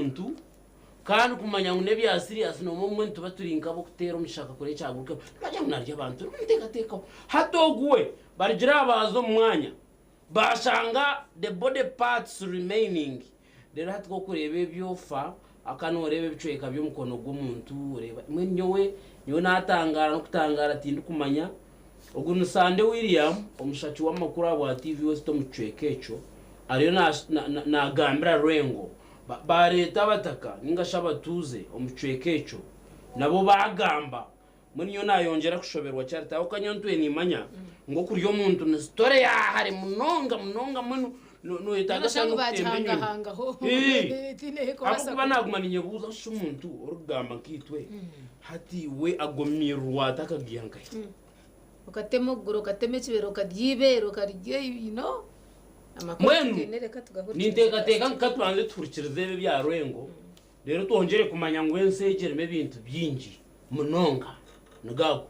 omuntu kandi kumanya ngu n'ebya serious noomwe obumwe nituba turi nk'ab'okuteera omushaka kure ekyaguruka nibagira ngu narya abantu nibamuteekateekaho hati ogu we barugire aha baaza omu mwanya baashanga the body parts remaining reero hati ku orikureeba ebyofa aka nooreeba ebicweka by'omukono gw'omuntu oreeba mbwenu nyowe nyowe naatangaara n'okutangaara tindikumanya Ogu ni Sande William, omushaki w'amakuru ahabwa TV West omu kicweka ekyo, ariyo nagambira Rwengo bareeta abataka ninga shi abatuuze omu kicweka ekyo nabo bagamba. Mbwenu nyowe nayongyera kushoberwa Charity ahabw'okuba nyowe ntwire nimanya ngu okurya omuntu ni story ya hare munonga munonga mbwenu noyetaaga shana okutemba enyonyi. Ahabw'okuba naguma ninyebuuza shi omuntu orikugamba nkaitwe Hati we agomirwa ata akagiiha nkahi? Okatema okuguru, okatema ekibero, okarya eibeere, okarya you know. Amakuru Mbwenu twine reka tugahurikirize ninteekateeka first. ngu ka tubanze tuhurikirize ebi ebya Rwengo reero twongyere kumanya ngu ensi egi erimu ebintu bingi munonga. Nigo ago.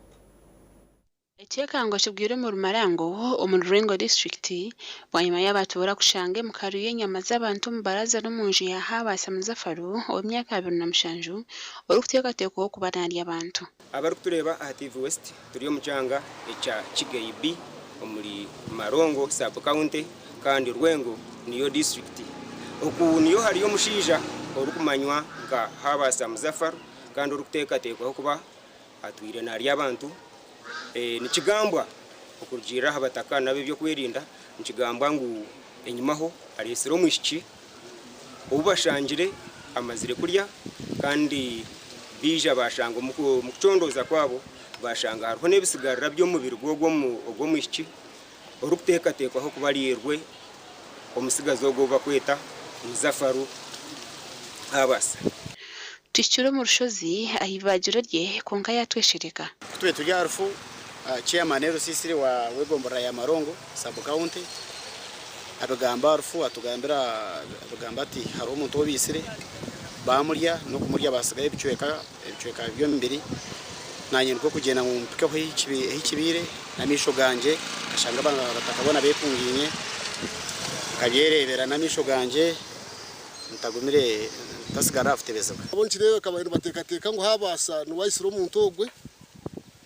Ekyekango kigwire omuri Marango omuri Lwengo disiturikiti bwanyima y'abatuura kushanga emikaru y'enyama z'abantu omu baraza n'omunju ya Habaasa Muzafaru ow'emyaka 27 orikuteekateekwaho kuba narya abantu. Abarikutureeba aha TV West turi omu kyanga ekya Kigeyi B omuri Marongo sub county kandi Rwengo niyo disiturikiti. Oku niyo hariyo omushaija orikumanywa nka Habaasa Muzafaru kandi orikuteekateekwaho kuba atwire narya abantu. Nikigambwa okurugiirira aha bataka n'ab'ebyokwerinda, nikigambwa ngu enyimaho areetsire omwishiki ou bashangire amazire kurya kandi baija baashanga omu kucondooza kwabo baashanga hariho n'ebisigarira by'omubiri gw'ogwo omwishiki orikuteekateekwaho kuba ariirwe omutsigazi ogwo ou barikweta Muzafaru Abasa. Tuhikire omu rushozi aha ibaagiro rye, kwonka yaatweshereka. Ku tube turi aha rufu, Chairman Erusisire wa w'egomborora ya Marongo sub county abigamba aha rufu atugambira abigamba ati hariho omuntu ou baitsire baamurya n'okumurya baatsigaho ebicweka ebicweka by'omubiri naanye nikwo kugyenda ngu mpikeho ahi kibaire n'amaisho gangye nkashanga abataka boona beekungaine nkabyereebera n'amaisho gangye. Ntagumire ntasigara aha kutebezibwa. Abo nikireebeka baabaire nibateekateeka ngu Habaasa niwe aitsire omuntu ogwe,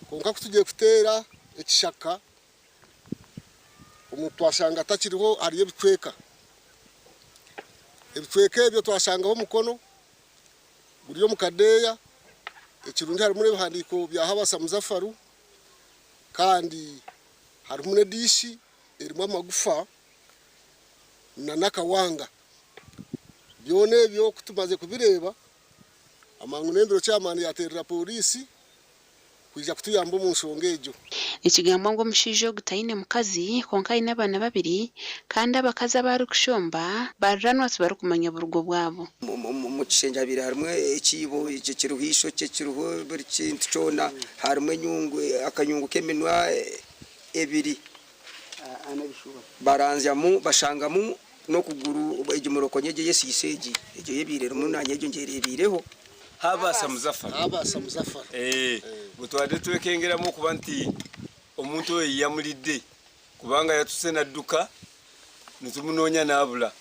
kwonka ku tugiire kuteera ekishaka, omuntu twashanga atakiriho hariyo ebicweka. Ebicweka ebyo twashangaho omukono guri omu kadeeya, ekirungi harimu n'ebihandiiko bya Habaasa Muzafaru kandi harimu n'ediishi erimu amagufa n'akawanga. Byona ebyo ku tumaze kubireeba, amangu n'embiro chairman yateerera pooriisi kwija kutuyamba omu nshonga egyo. Nikigambwa ngu omushaija ogu taine mukazi kwonka aine abaana babiri kandi abakazi abu arikushomba bariranwa tibarikumanya burugo bwabo. Omu kishengye habaire harimu ekiibo kiriho eishokye kiriho buri kintu kyona, harimu enyungu akanyungu k'eminwa ebiri. Baranzyamu bashangamu n'okuguru egi murokonyo egi ey'esiiso egi, egyo eyebaire erimu naanye egyo ngyereebeireho. Habaasa Muzafaru. Habaasa Muzafaru. Eeh bwe twabadde twekengeramu okuba nti omuntu oyo yamulidde kubanga yatuse n'adduka nitumunoonya n'abula.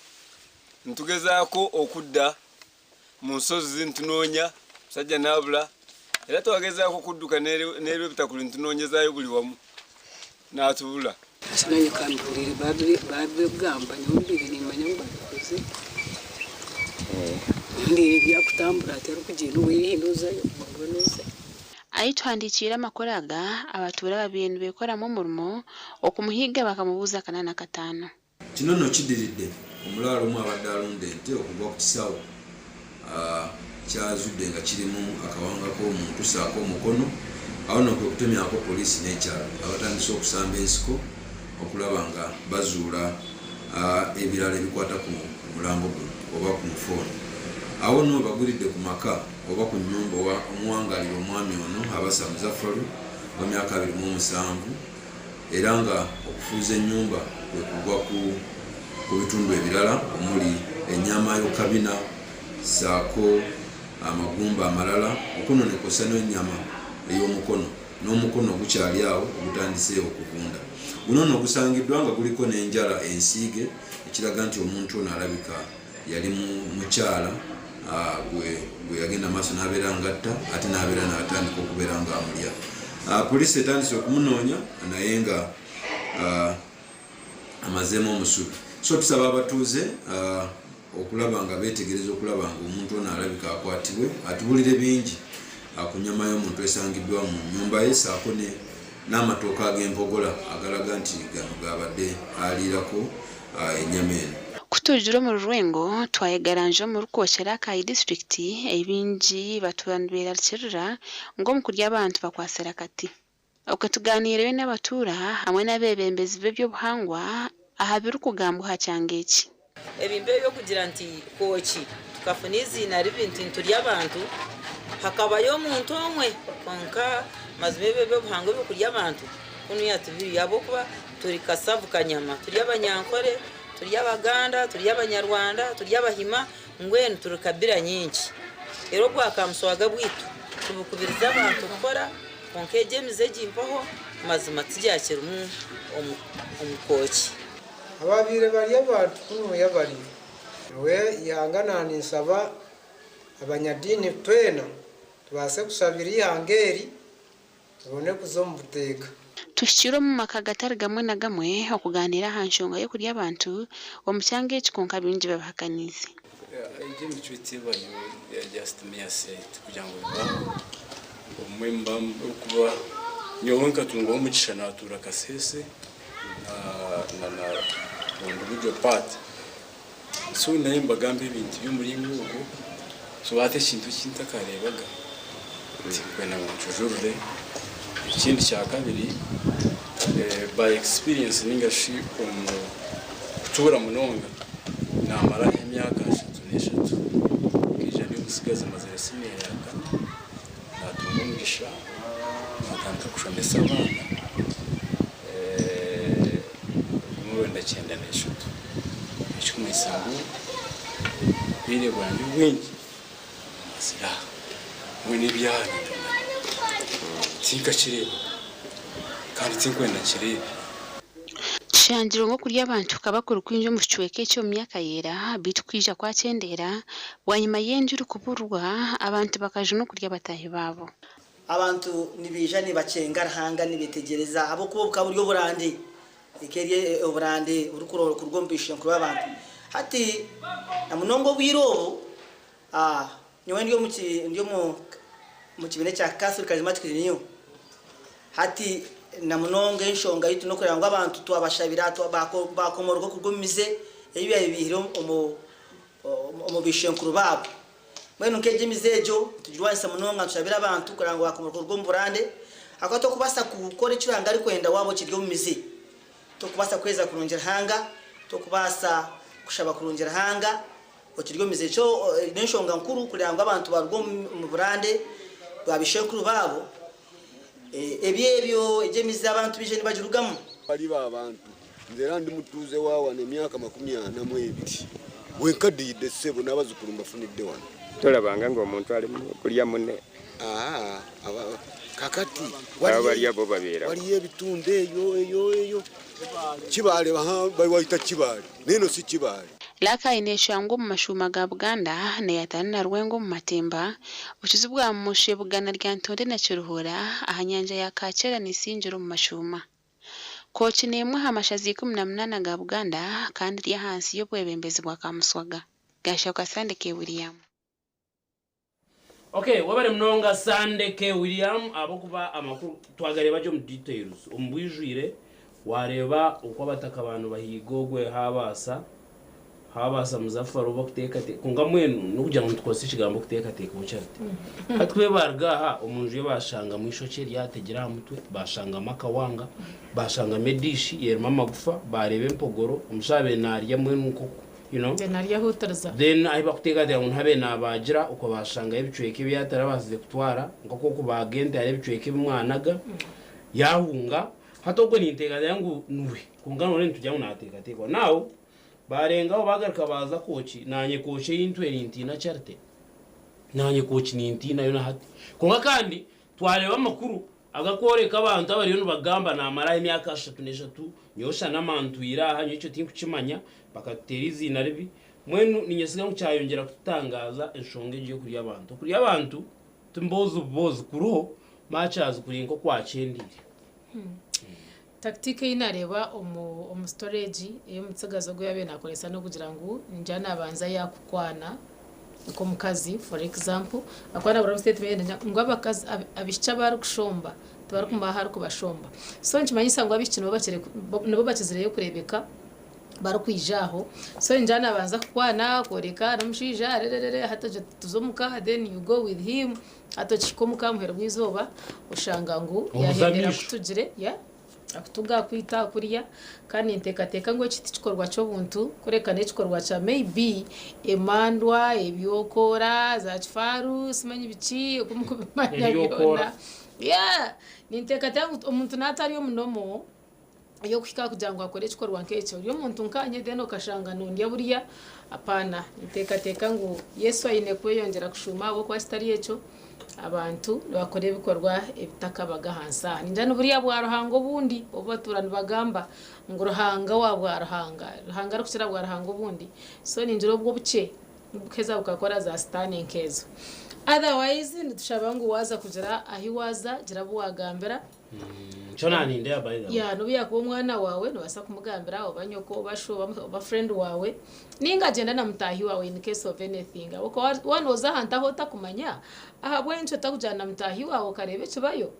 Nitugezaako okudda mu nsozi nitunoonya omusajja n'abula era twagezaako okudduka n'erwebitakuli nitunoonyezaayo buli wamu n'atubula. Hati naanye ka mbihuriire babigamba nyowe mbaire nimmanya ngu babikoze. Ndeeba ebyakutambura hati arikugyenda oweehenda ozayo mbwenu ozayo. Ahi tuhandiikiire amakuru aga, abatuura ababaire nibeekoramu omurimo okumuhiga bakamubuuza 405. Kino nno kidiridde omulaalo omu abadde alunda ente okugwa ku kisawo kyazudde nga kirimu akawanga k'omuntu ssaako omukono awo nno kwekutemyako poliisi n'ekyalo abatandise okusamba ensiko okulaba nga bazuula ebirala ebikwata ku mulambo guno oba ku mufu ono. Awo nno webagwiridde ku maka oba ku nnyumba omuwangalira omwami ono Habasa Muzafaru ow'emyaka 27 era nga okufuuza ennyumba kwe kugwa ku ku bitundu ebirala omuli ennyama y'okukabina ssaako amagumba amalala okwo nno ne kwossa n'ennyama ey'omukono n'omukono ogukyali awo ogutandise okuvunda. Guno nno gusangiddwa nga guliko n'enjala ensiige ekiraga nti omuntu ono alabika yali mukyala. Gwe yagenda mu maaso n'abeera ng'atta ate n'abeera n'atandika okubeera ng'amulya. Poliisi etandise okumunoonya naye nga amazeemu omusubi. So tusaba abatuuze okulaba nga beetegereza okulaba nga omuntu ono alabika akwatibwe atubulire bingi ku nnyama y'omuntu esangiddwa mu nnyumba ye saako ne n'amatooke ag'empogola agalaga nti gano g'abadde aliirako ennyama eno. Ku turugire omuri Rwengo twayegaranja omuri Kooki Rakai disiturikiti ei baingi batuura niberarikirira ngu omu kurya abantu bakwatsire akati. Okwe tugaaniireyo n'abatuura hamwe n'abeebembezi b'eby'obuhangwa aha birikugambwa aha kyanga eki. Ebimpa eby'okugira nti Kooki tukafuna eiziina ribi nti niturya abantu, hakabayo omuntu omwe kwonka mazima ebyo eby'obuhangwa eby'okurya abantu kunuya tibiriyo ahabw'okuba turi kasavu kanyama, turi Abanyankore, turi Abaganda, turi Abanyarwanda, turi Abahima mbwenu turi kabira nyingi. Reero obwakamuswaga bwaitu tubukubiriza abantu kukora kwonka egyo emize egi mpaho mazima tigyakirimu omu Kooki. Ababaire bari abantu kunuya bariyo. Nyowe eihanga naninsaba abanyadiini twena tubaase kushabira eihanga eri tubone kuza omu buteeka. Tuhikire omu maka gatari gamwe na gamwe okugaaniira aha nshonga y'okurya abantu omu kyanga eki kwonka baingi babihakaniize. Egyo emicwe tebayo ya just mere say kugira ngu bibaho obumwe muba murikuba nyowe nkatungaho omugisha natuura Kasese na na Bundibugyo part so nayo nibagamba ebintu by'omuringo ogwo so hati ekintu eki ntakareebaga tinkwenda ngu nkijurire. Ekindi kyakabiri by experience ninga shi omu kutuura munonga Naamara emyaka 33, nkaija ndi omutsigazi mazire siniya ya kana, naatunga omugisha naatandika kushomesa abaana 1993. Ekirikumanyisa ngu obwire bwangye obwingi mbumazire aha. Mbwenu ebyaha nimbimanya, tinkakireebaga kandi tinkwenda nkireebe. Kishangirwe ngu okurya abantu kukaba kuri kwingi omu kicweka eki omu myaka ya ira, beitu kwija kwakyendeera bwanyima y'enjura kuburwa, abantu bakajunwa okurya bataahi baabo. Abantu nibaija nibakyenga Ruhanga nibetegyereza ahabw'okuba bukaba buri oburande, eka eri oburande oburikuruga omu baishenkuru b'abantu. Hati na munonga obwire obu, nyowe ndi omu ndi omu kibiina ekya Catholic Charismatic Renewal. Hati na munonga enshonga yaitu n'okureeba ngu abantu twabashabira baakomoroka okuruga omu mize ei baabaire baihire omu baishenkuru baabo. Mbwenu nk'egyo emize egyo nitugirwanisa munonga nitushabira abantu kureeba ngu baakomoroka kuruga omu burande ahakuba tokubaasa kukora eki Ruhanga arikwenda waaba okiri omu mize. Tokubaasa kuheereza kurungi Ruhanga, tokubaasa kushaba kurungi Ruhanga okiri omu mize. Ekyo n'enshonga nkuru kureeba ngu abantu baaruga omu burande bwa baishenkuru baabo. Ebyo ebyo egyo emizi abantu baije nibagirugamu. Bari ba bantu nze era ndi mutuuze wa wano emyaka 42 wenkadiyidde ssebo n'abazukulu mbafunidde wano. Tolabanga nga omuntu ali kulya mune. Ahaa kakati Abo barya bo babeerawa. Waliyo ebitundu eyo eyo eyo Kibaale bawayita Kibaale naye eno si Kibaale. Rakai neeshangwa omu mashuuma ga Buganda, neeyatana na Rwengo omu matemba, obukiizi bwa bumosho ebugana Lyantonde na Kiruhura, aha nyanja ya Kaakyera neesingira omu mashuuma. Kooki n'emwe aha mashaza 18 ga Buganda kandi eri ahansi y'obwebembezi bwa Kamuswaga. Gaashoka Sande K. William. Ok webare munonga Sande K William ahabw'okuba amakuru twagareeba gye omu details omu bwijwire wareeba oku abataka ba nibahiiga ogwe Habaasa Habaasa Muzaffar ou bakuteekateeka kwonka mbwenu n'okugira ngu nitukozesa ekigambo okuteekateeka Charity hati ku baruga aha omu nju ye baashangamu eishokye ryategire aha mutwe baashangamu akawanga baashangamu ediishi erimu amagufa baareeba empogoro omushaija abaire naarya mbwenu nk'oku you know. Then aryahuutiriza. Then ahi bakuteekateeka ngu niho abaire nabaagira okwo baashangayo ebicweka ebi atarabaasize kutwara nk'oku okubaaga ente hariho ebicweka ebi mwanaga yaahunga. Hati ogwo ninteekateeka ngu niwe kwonka none nitugira ngu naateekateekwa. Now baarengaho baagaruka baaza Kooki, naanye Kooki ei ntwire nintiina Charity, naanye Kooki nintiinayo na hati. Kwonka kandi twareeba amakuru Agakworeka abantu abariyo nibagamba namaraho emyaka 33 nyowe shana mantwire aha nyowe ekyo tinkukimanya bakatuteera eiziina ribi. Mbwenu niinyesiga ngu kyayongyera kututangaaza enshonga egi y'okurya abantu. Okurya abantu ti mboozi buboozi kuriho much as kuri nk'okwakyendeire. Tactic ei nareeba omu omu story egi ei omutsigazi ogu yaabaire naakoresa n'okugira ngu ningira naabanza yaakukwana nk'omukazi for example ahakuba naahurira omu statement ngu abakazi abaishiki abu arikushomba tibarikumanya ahu arikubashomba so nikimanyisa ngu abaishiki nibo bakizireyo kureebeka barikwija aho so ningira nabanza kukwana kworeka n'omushaija rererere hati ogye tuze omuka then you go with him hati okihika omuka aha muheru gw'eizooba oshanga ngu Obuza yahendera amaisho. akutugire yeah akutuga akwita akurya kandi ninteekateeka ngu eki tikikorwa ky'obuntu kureka n'ekikorwa kya maybe emandwa ebyokoora za kifaaru simanyi biki oku mukubimanya Ebyokoora. byona yeah ninteekateeka ngu omuntu naaba atari omu normal ey'okuhika kugira ngu akore ekikorwa nk'ekyo. Ori omuntu nkaanye then okashanga nondya burya, apaana. Ninteekateeka ngu Yesu aine kweyongyera kushuuma ahabw'okuba kitari ekyo, abantu nibakora ebikorwa ebitakabaga ahansi aha. Ningira ni buriya bwa Ruhanga obundi obu batuura nibagamba ngu Ruhanga wa bwa Ruhanga, Ruhanga arikukira bwa Ruhanga obundi. So ningira obwo obukye nibuheza bukakora za sitaane nk'ezo. Otherwise nitushaba ngu waaza kugira ahi waaza, gira abu waagambira. Nikyo nanindeeba by the way. Yeah, nobu yakuba omwana wawe nobasa kumugambira oba nyoko oba sho oba friend wawe ninga gyenda na mutahi wawe in case of anything ahabwokuba waba noza ahantu ahu otakumanya ahabwenki otakugyenda na mutahi wawe okareba ekibayo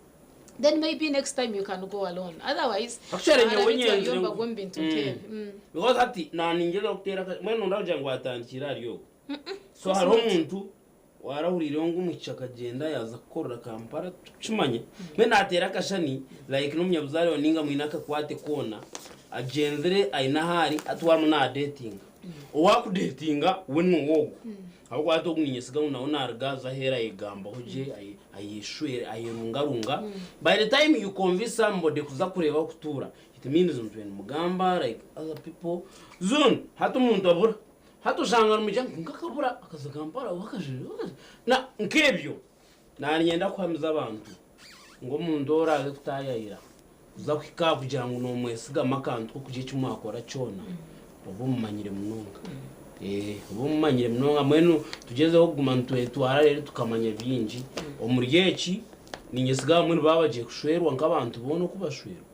then maybe next time you can go alone otherwise Actually bahara nyowe beitu bariyo nyenzire ngu nibagwa omu bintu nkebi. Because hati naningyeza kuteera aka mbwenu nonda kugira ngu watandikire ahari ogwo. So hariho omuntu Warahuriireho ngu omwishiki akagyenda yaaza kukorera Kampala tukimanye. Mbwenu naateera akashani like n'omunyabuzaare waawe nainga mwine akakwate koona agyenzire aine ahu ari hati we arimu naadeetinga. Owaakudeetinga we niiwe ogwo ahabw'okuba hati ogu niinyesiga ngu nawe naaruga aza aheeru ayegambaho gye ayeshwere ayerungarunga. By the time you convince somebody kuza kureeba ahu kutuura it means ngu nitwenda mugamba like other people zoon hati omuntu abura. Hati oshanga nimugire ngu nkakabura akaza Kampala oba akajura na nk'ebyo. Nanyenda kuhamiza abantu ngu omuntu ou oraaze kutaayayira kuza kuhika aha kugira ngu noomwesigamu akantu k'okugira eki mwakora kyona, oba omumanyire munonga. Oba omumanyire munonga mbwenu tugyezeho kuguma nitwetwara reero tukamanya bingi. Omuri eki, niinyesiga abamwe nibaba bagiye kushwerwa nk'abantu boona oku bashwerwa.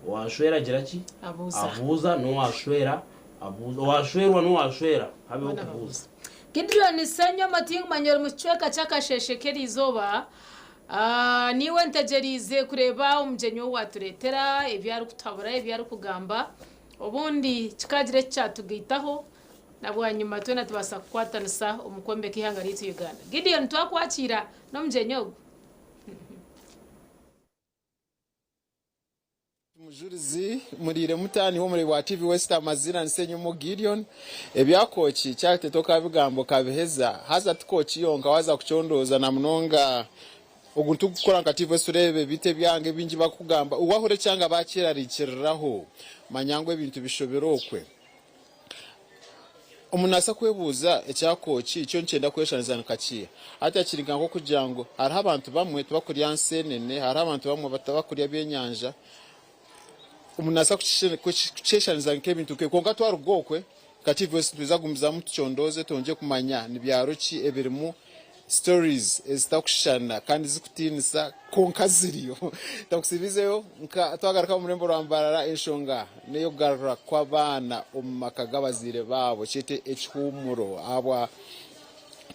Owaashwera agira ki? Abuuza. Abuuza n'owaashwera Abuuza, Owaashwerwa n'owaashwera habeho Boona okubuuza. babuuza. Gideon Ssenyoma tinkumanya ori mukicweka ky'akasheeshe k'erizooba. Niiwe ntegyereize kureeba omugyenyi ou watureetera, ebi arikutuhabura, ebi arikugamba. Obundi kikaagira eki kyatugaitaho na bwanyima twena tubaasa kukwatanisa omu kwombeka eihanga ryaitu Uganda. Gideon twakwakiira n'omugyenyi ogu. Mujurizi, Muriire muta? Niiwe omureebi wa TV West amaziina ni Ssenyomo Gideon. Ebya Kooki Charity tokabigamba okabiheza. Haza ti Kooki yonka waaza kucondooza na munonga ogu nitukukora nka TV West tureebe beitu ebyanga ebingi bakukugamba wahurira ekyanga bakyerarikiriraho manya ngu ebintu bishobire okwe. Omuntu naabaasa kwebuuza ekya kooki kyo nikyenda kweshushaniriza nka ki? Hati kiri nka nk'okugira ngu hariho abantu bamwe tibakurya nsenene, hariho abantu bamwe tibakurya byenyanja. Omuntu naabaasa kukyeshushaniriza nk'ebintu nk'ebyo. Kwonka twaruga okwe, nka TV West nitwija kugumizamu tucondooze twongye kumanya ni byaro ki ebirimu Stories ezitakushushana kandi zikutiinisa kwonka ziriyo. Ntakusibizeyo nka twagaruka omu rurembo rwa Mbarara enshonga n'eyokugarura kw'abaana omu maka g'abazaire baabo kyete ekihuumuro ahabwa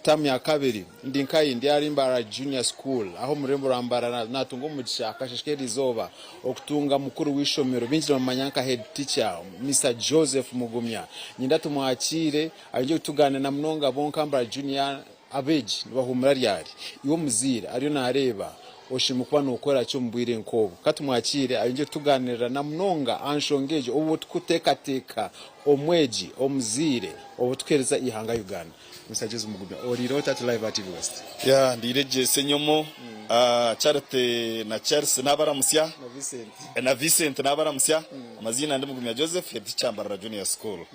term ya kabiri. Ndi nkahi? Ndi ahari Mbarara Junior School aho omu rurembo rwa Mbarara natunga omugisha akasheeshe k'erizooba okutunga mukuru w'eishomero baingi nibamumanya nka head teacher Mister Joseph Mugumya. Nyenda tumwakiire aije kutugaanira na munonga bonka Mbarara Junior Abeegi nibahuumura ryari? Iwe omuzaire ariyo naareeba, oshemereire kuba nookora ki omu bwire nk'obu? Ka tumwakiire ayongye kutugaaniirira na munonga aha nshonga egyo obu turikuteekateeka omwegi, omuzaire, obu turikuheereza eihanga Uganda. Mister Joseph Mugumya, oriire ota ati live aha TV West? Yeah, ndiire gye Ssenyomo, Charity na Charles nabaramutsya Na Vincent. na Vincent nabaramutsya. Amaziina ndi Mugumya Joseph, head teacher Mbarara Junior School.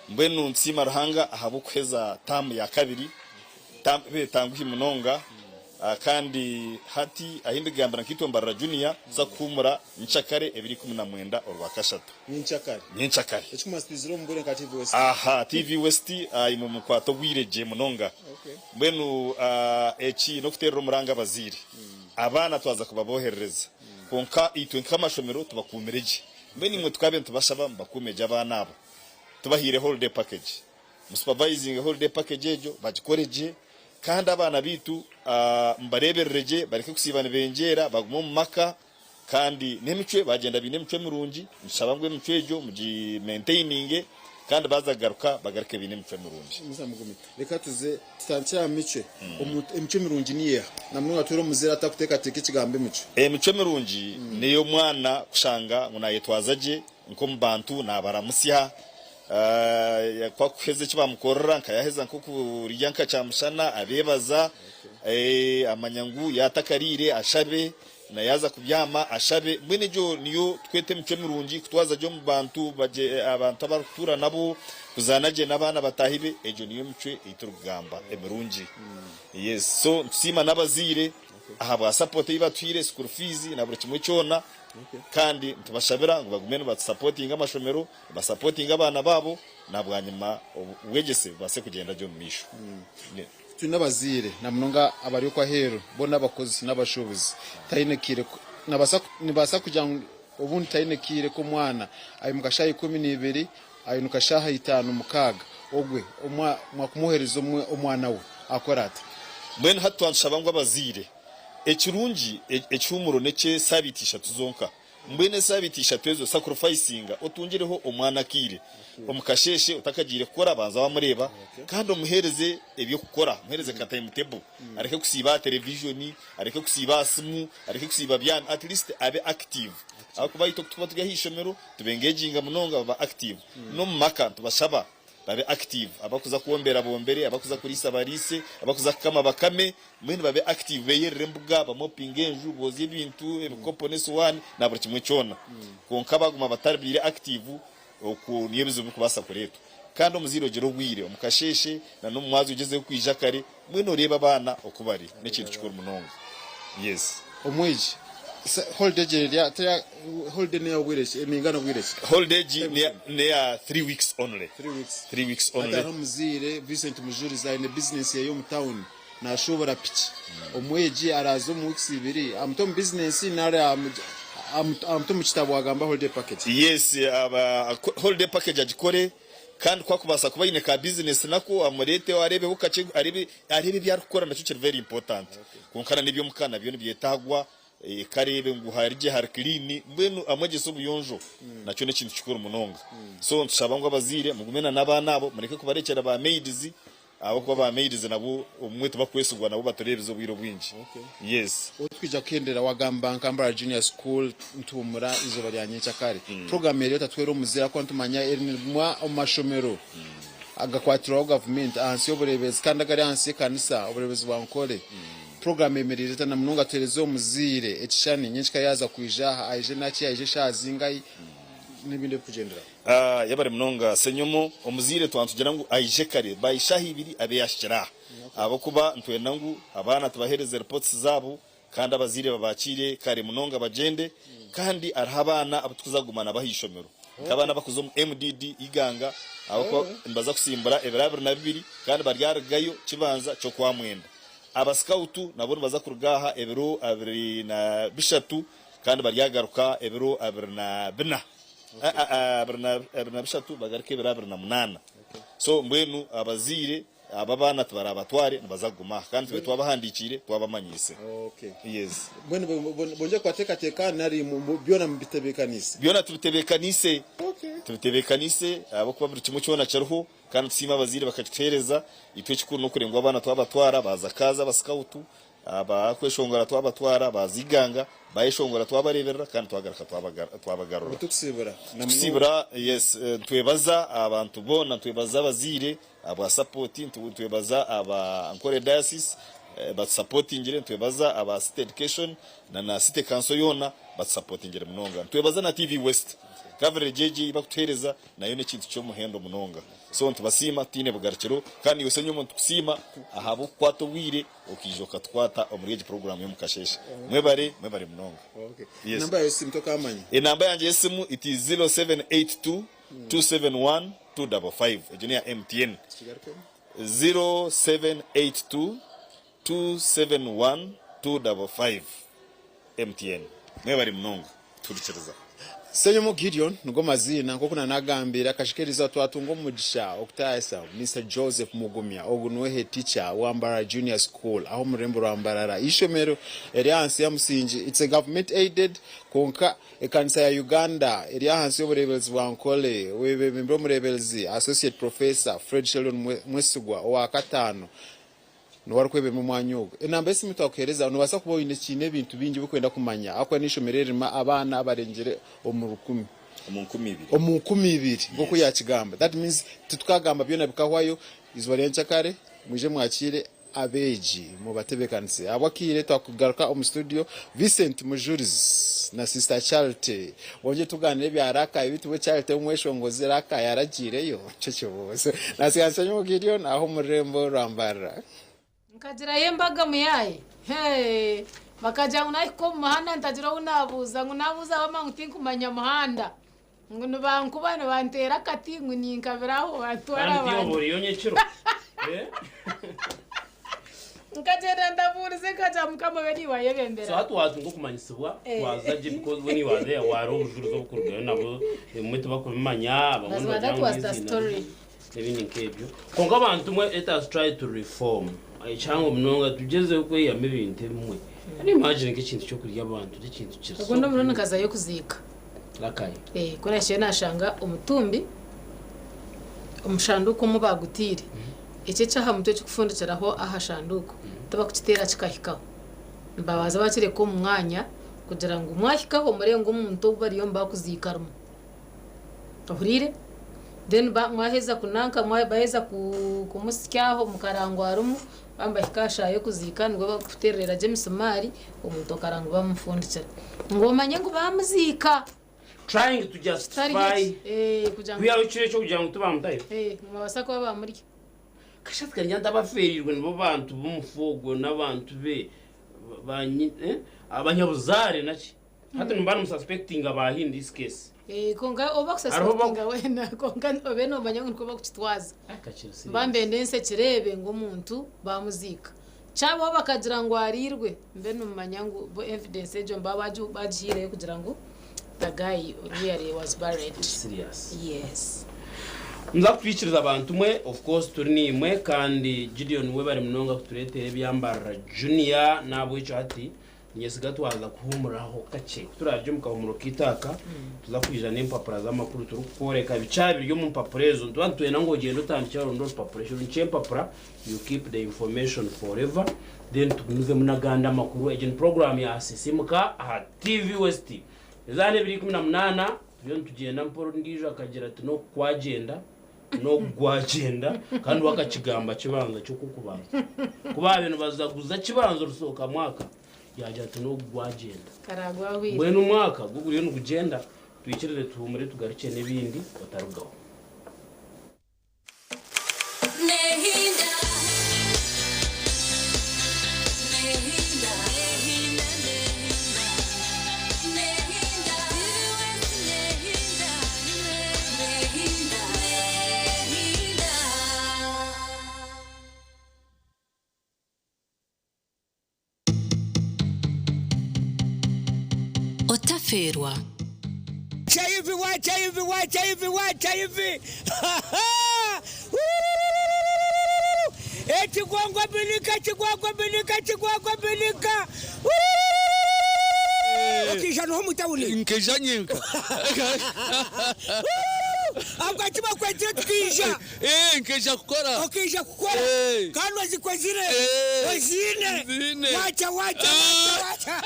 Mbwenu nitusiima Ruhanga ahabw'okuheza taamu ya kabiri, taamu ebaire etanguhi munonga. Kandi hati ahi ndigambira nkaitwe Mbarara Junior tuza kuhuumura nyenkyakare ebiro 19 Orwakashatu. Nyenkyakare? Nyenkyakare. Ekikumanyisa twizire omu bwire nka TV West? Aha, TV West imwe mukwate obwire gye munonga. Mbwenu eki n'okuteerera omuranga abazaire. Abaana twaza kubaboherereza kwonka itwe nk'amashomero tubakuumire gye. Mbwenu imwe tukabe nitubashaba mubakuume gye abaana abo. Tubahaire holiday package. Musupervisinge holiday package egyo bagikore gye kandi abaana baitu mubareeberere gye bareke kusiiba nibengyeera bagume omu maka kandi n'emicwe bagyenda baine emicwe mirungi nitushaba ngu emicwe egyo mugi maintaininge kandi baaza kugaruka bagaruke baine emicwe mirungi. Mister Mugume, reka tuze tutandikire aha micwe. Omuntu emicwe mirungi niyo eha? Na munonga twine omuzaire atakuteekateeka ekigambo emicwe. Emicwe mirungi n'ey'omwana kushanga ngu naayetwaza gye nk'omu bantu naabaramutsya, Ku akuheza eki bamukorera nka yaheza nk'okurya nka kyamushana abeebaza, amanya ngu yaatakariire ashabe, na yaaza kubyama ashabe. Mbwenu egyo niyo tukweta emicwe mirungi, kutwaza gye omu bantu, abantu abu arikutuura nabo, kuzaana gye n'abaana bataahi be, egyo niyo micwe ei turikugamba emirungi. Yes, so nitusiima n'abazaire ahabwa sapoti ei batuhaire, school fees na buri kimwe kyona, kandi nitubashabira ngu bagume nibatusapotinga amashomero. Basapotinge abaana baabo na bwanyima obwegyese bubaase kugyenda gye omu maisho. Twine abazaire na munonga abari okwo aheeru bo n'abakozi n'abashuubuzi taine kaire nibaasa kugira ngu obundi taine kaire k'omwana aimuka shaaha 12 ainuka shaaha itaano mukaaga ogwe mwakumwohereza omwana we akore ata? Mbwenu hati twantushaba ngu abazaire ekirungi ekihuumuro n'eky'esaabiiti ishatu zonka. Mbwenu esaabiiti ishatu ezo sakurufayisinga otungireho omwana akaire. Omu kasheeshe otakagiire kukora banza wamureeba kandi omuheereze eby'okukora, omuheereze ka time table. Areke kusiiba aha terevijoni, areke kusiiba aha simu, areke kusiiba abyami, at least abe active. Ahabw'okuba itwe ku turikuba turi aha ishomero tubengeginga munonga baba active. N'omu maka nitubashaba. Babe active, abakuza kwombera bombere, abakuza kuriisa bariise, abakuza kukama bakame, mbwenu babe active beyerere embuga, bamopinge enju, boozye ebintu, ebikopo n'esuwaani na buri kimwe kyona. Kwonka baguma bataribaire active okwo niyo ebizibu birikubaasa kureetwa. Kandi omuzaire ogire obwire omu kasheeshe na n'omu mwazyo ogyezeho kwija kare mbwenu oreebe abaana oku bari. N'ekintu kikuru munonga. Yes. Omwegi, Holiday egi erya terya holiday neya bwire ki ningana bwire ki? Holiday egi neya neya 3 weeks only. 3 weeks. 3 weeks Hati only. hariho omuzaire Vincent Mujurizi aine business yeye omu town nashuubura piki. Omwegi araaze omu weeks ibiri amute omu business nari amute omu kitabo agamba holiday package. Yes aba holiday package agikore kandi ku akubaasa kuba aine ka business nako amureeteho areebeho kakye areebe areebe ebi arikukora nakyo kiri very important. Kwonka na n'eby'omuka nabyo nibyetaagwa, eka areebe ngu hari gye hari clean, mbwenu amwegyese obuyonjo nakyo n'ekintu kikuru munonga. So nitushaba ngu abazaire mugume na n'abaana abo mureke kubarekyera ba maids ahabw'okuba ba maids nabo obumwe tibakwesigwa nabo batureebiza obwire obwingi. Yes. Otwija kuhendera wagamba nka Mbarara Junior School nituhumura eizooba rya nyenkyakare. Program eri otatwera omuzaire ahakuba nitumanya eri nirimwe omu mashomero agakwatirwaho gavumenti ahansi y'obureeberezi kandi agari ahansi y'ekanisa obureeberezi bwa Nkore. Puroguraamu eyemereire eta na munonga tuheereze omuzaire ekishushani nyenkika yaaza kwija aha aije naki aije eshaaha zingahi n'ebindi ebirikugyenderaho. Yebare munonga Ssenyomo. Omuzaire twaba nitugira ngu aije kare by shaaha ibiri abe yaahikire aha ahabw'okuba nitwenda ngu abaana tubaheereze reports zaabo Kandi abazaire babakiire kare munonga bagyende kandi hariho abaana abu turikuza kuguma nabo aha ishomero nk'abaana abakuza omu MDD Iganga ahabw'okuba nibaza kusimbura ebiro 22 kandi baryarugayo kibanza ky'okwamwenda. Aba sikautu nabo nibaza kuruga aha ebiro 23 kandi baryagaruka ebiro 24 23 bagaruke ebiro 28 so mbwenu abazaire Abo abaana tibarabatware nibaza kuguma aha kandi twine twabahandikiire twabamanyiise. Yes. Mbwenu bongyere kubateekateeka nari byona mubitebeekaniise? Byona tubitebeekaniise. Tubitebeekaniise ahabw'okuba buri kimwe kyona kiriho kandi tusiima abazaire bakakituheereza. Itwe ekikuru n'okureeba ngu abaana twabatwara baaza kaazi abasikautu, abakweshongora twabatwara baaza Iganga, bayeshongora twabareeberera kandi twagaruka twabagarura. Tukusiibura. Tukusiibura, yes. Nitwebaza abantu boona, nitwebaza abazaire. Ahabwa sapoti nitwebaza aba Ankole Diocese batusapotingire, nitwebaza aba City Education na na City Council yoona batusapotingire munonga. Nitwebaza na TV West coverage egi ei bakutuheereza nayo n'ekintu ky'omuhendo munonga. So nitubasiima tutaine bugarukiro kandi iwe Ssenyomo nitukusiima ahabw'okukwata obwire okaija okatukwata omuri egi puroguraamu y'omu kasheeshe. Mwebare, mwebare munonga. Yes. Enamba yawe y'esimu tokaamanya? Enamba yangye y'esimu it is 0782 271 255 egyo n'eya MTN. Kigarukemu. 0782 271 255 MTN. Mwebare munonga kutuhurikiriza. Ssenyomo Gideon nigo maziina nk'oku nanagambire akashikiriza twatunga omugisha okutaayisa Mister Joseph Mugumya ogu niwe head teacher wa Mbarara Junior School aho omu rurembo rwa Mbarara eishomero eri ahansi ya musingi it's a government aided kwonka ekanisa ya Uganda eri ahansi y'obureeberezi bwa Nkole owebembire omureeberezi Associate Professor Fred Sheldon Mwesigwa owa kataano Niwe arikwebembera omwanya ogwo. Enamba y'esimu twakuheereza noobaasa kuba oine kiine ebintu bingi ebi orikwenda kumanya ahakuba n'eishomero eririmu abaana abarengire omu rukumi. Omu 2000. Omu 2000 nk'oku yaakigamba. That means titukagamba byona bikahwayo. Eizooba rya nkyakare mwije mwakiire abeegi mubatebeekanise. Ahabw'akaire twakugaruka omu studio Vincent Mujurizi na Sister Charity bongye tugaaniire ebya Rakai beitu we Charity omweshongozi Rakai aragiireyo? Nikyo kibuuzo. Nasiga Nsonyiwa Gideon aha omu rurembo rwa Mbarara. Nkagirayo embaga muyaaye hee bakagira ngu nahika omu muhanda ntagira ou naabuuza ngu naabuuza bamwe ngu tinkumanya muhanda ngu nibankuba nibanteera akati ngu ninkabira aho bantwara Kandi tiiwe abandi. oba oriyo nyekiro. Eh? Nkagyenda ndabuurize nkagira mukama obe niiwe So ayebembera. hati watunga okumanyisibwa Eh. waza gye because we niiwe waza waara obujulizi obukurugayo nabo ebimwe tibakubimanya abamwe Mazima nibagira that ngu was the n'eiziina story. n'ebindi nk'ebyo. Kwonka abantu mwe let us try to reform. Ekihango munonga tugyezeho kweyihamu ebintu ebimwe. Can you imagine nk'ekintu ky'okurya abantu n'ekintu kiri so Ogundi omurundi nkazayo kuziika. Lakayi. Eh, ku nahikire nashanga omutumbi omu shanduuku omu baagutiire. Eki eky'aha mutwe ekirikufundikiraho aha shanduuku tibakukiteera kikahikaho. Nibabanza bakireka omu mwanya kugira ngu mwahikaho mureebe ngu omuntu ou bariyo nibakuziika arimu. Ohuriire? Then mwaheza kunanka baheza kumusya aho mukarangwa arimu, baaba nibahika aha shaaha y'okuziika nibwo bakuteerera gye emisimaari omuntu okarangwa bamufundikira. Ngu omanye ngu baamuziika. Trying to justify kugira ngu kwihaho ekiro ekyo kugira ngu tibamutayo. Nibabaasa kuba baamurya. Kasha tikarya nti abafeereirwe nibo bantu b'omufu ogwo n'abantu be abanyabuzaare naki. Hati nimba nimususpectinga baahi in this case? Kwonka ou bakususpectinga weena kwonka obe noomanya ngu nikwo bakukitwaza. Kakiri serious. Mba mbenda ensi ekireebe ngu omuntu baamuziika. Kyabaho bakagira ngu ariirwe, mbe nimumanya ngu bo evidence egyo nibaba bagihiireyo kugira ngu the guy really was buried. Serious. Yes. Muza kutwikiriza bantu mwe, of course turi naimwe kandi Gideon webare munonga kutureetera ebya Mbarara Junior nahabwekyo hati Ninyesiga twaza kuhuumuraho kakye. Ku turaarugye omu kahuumuro k'eitaaka, tuza kwija n'empapura z'amakuru turikukworeka bikya biri omu mpapura ezo. Nituba nitwenda ngu ogyende otandikye oronde orupapura. Ekirungi ky'empapura, you keep the information forever. Then tugumizemu n'agandi amakuru. Egi ni puroguraamu ya Sisiimuka aha TV West. Ezaaha n'ebiro 18, turiyo nitugyenda mpora ondiijo akagira ati n'oku kwagyenda. N'ogu gwagyenda kandi we akakigamba kibanza ky'okw'okubanza. Ku baabaire nibazaguza kibanza orusooka mwaka, yaagira ati n'ogu gwagyenda. Karagwahwire. Mbwenu omwaka gwo guriyo nigugyenda, twikirize tuhuumure tugarukye n'ebindi otarugaho. Otafeerwa. HIV HIV HIV HIV Ekigongo binika ekigongo binika ekigongo binika Okaija noha omu tauni? Nkaija nyenka. Ahabwaki bakwetire tukaija? Nkaija kukora. Okaija kukora kandi ozikozire? Oziine? Nziine. Wacha wacha wacha wacha.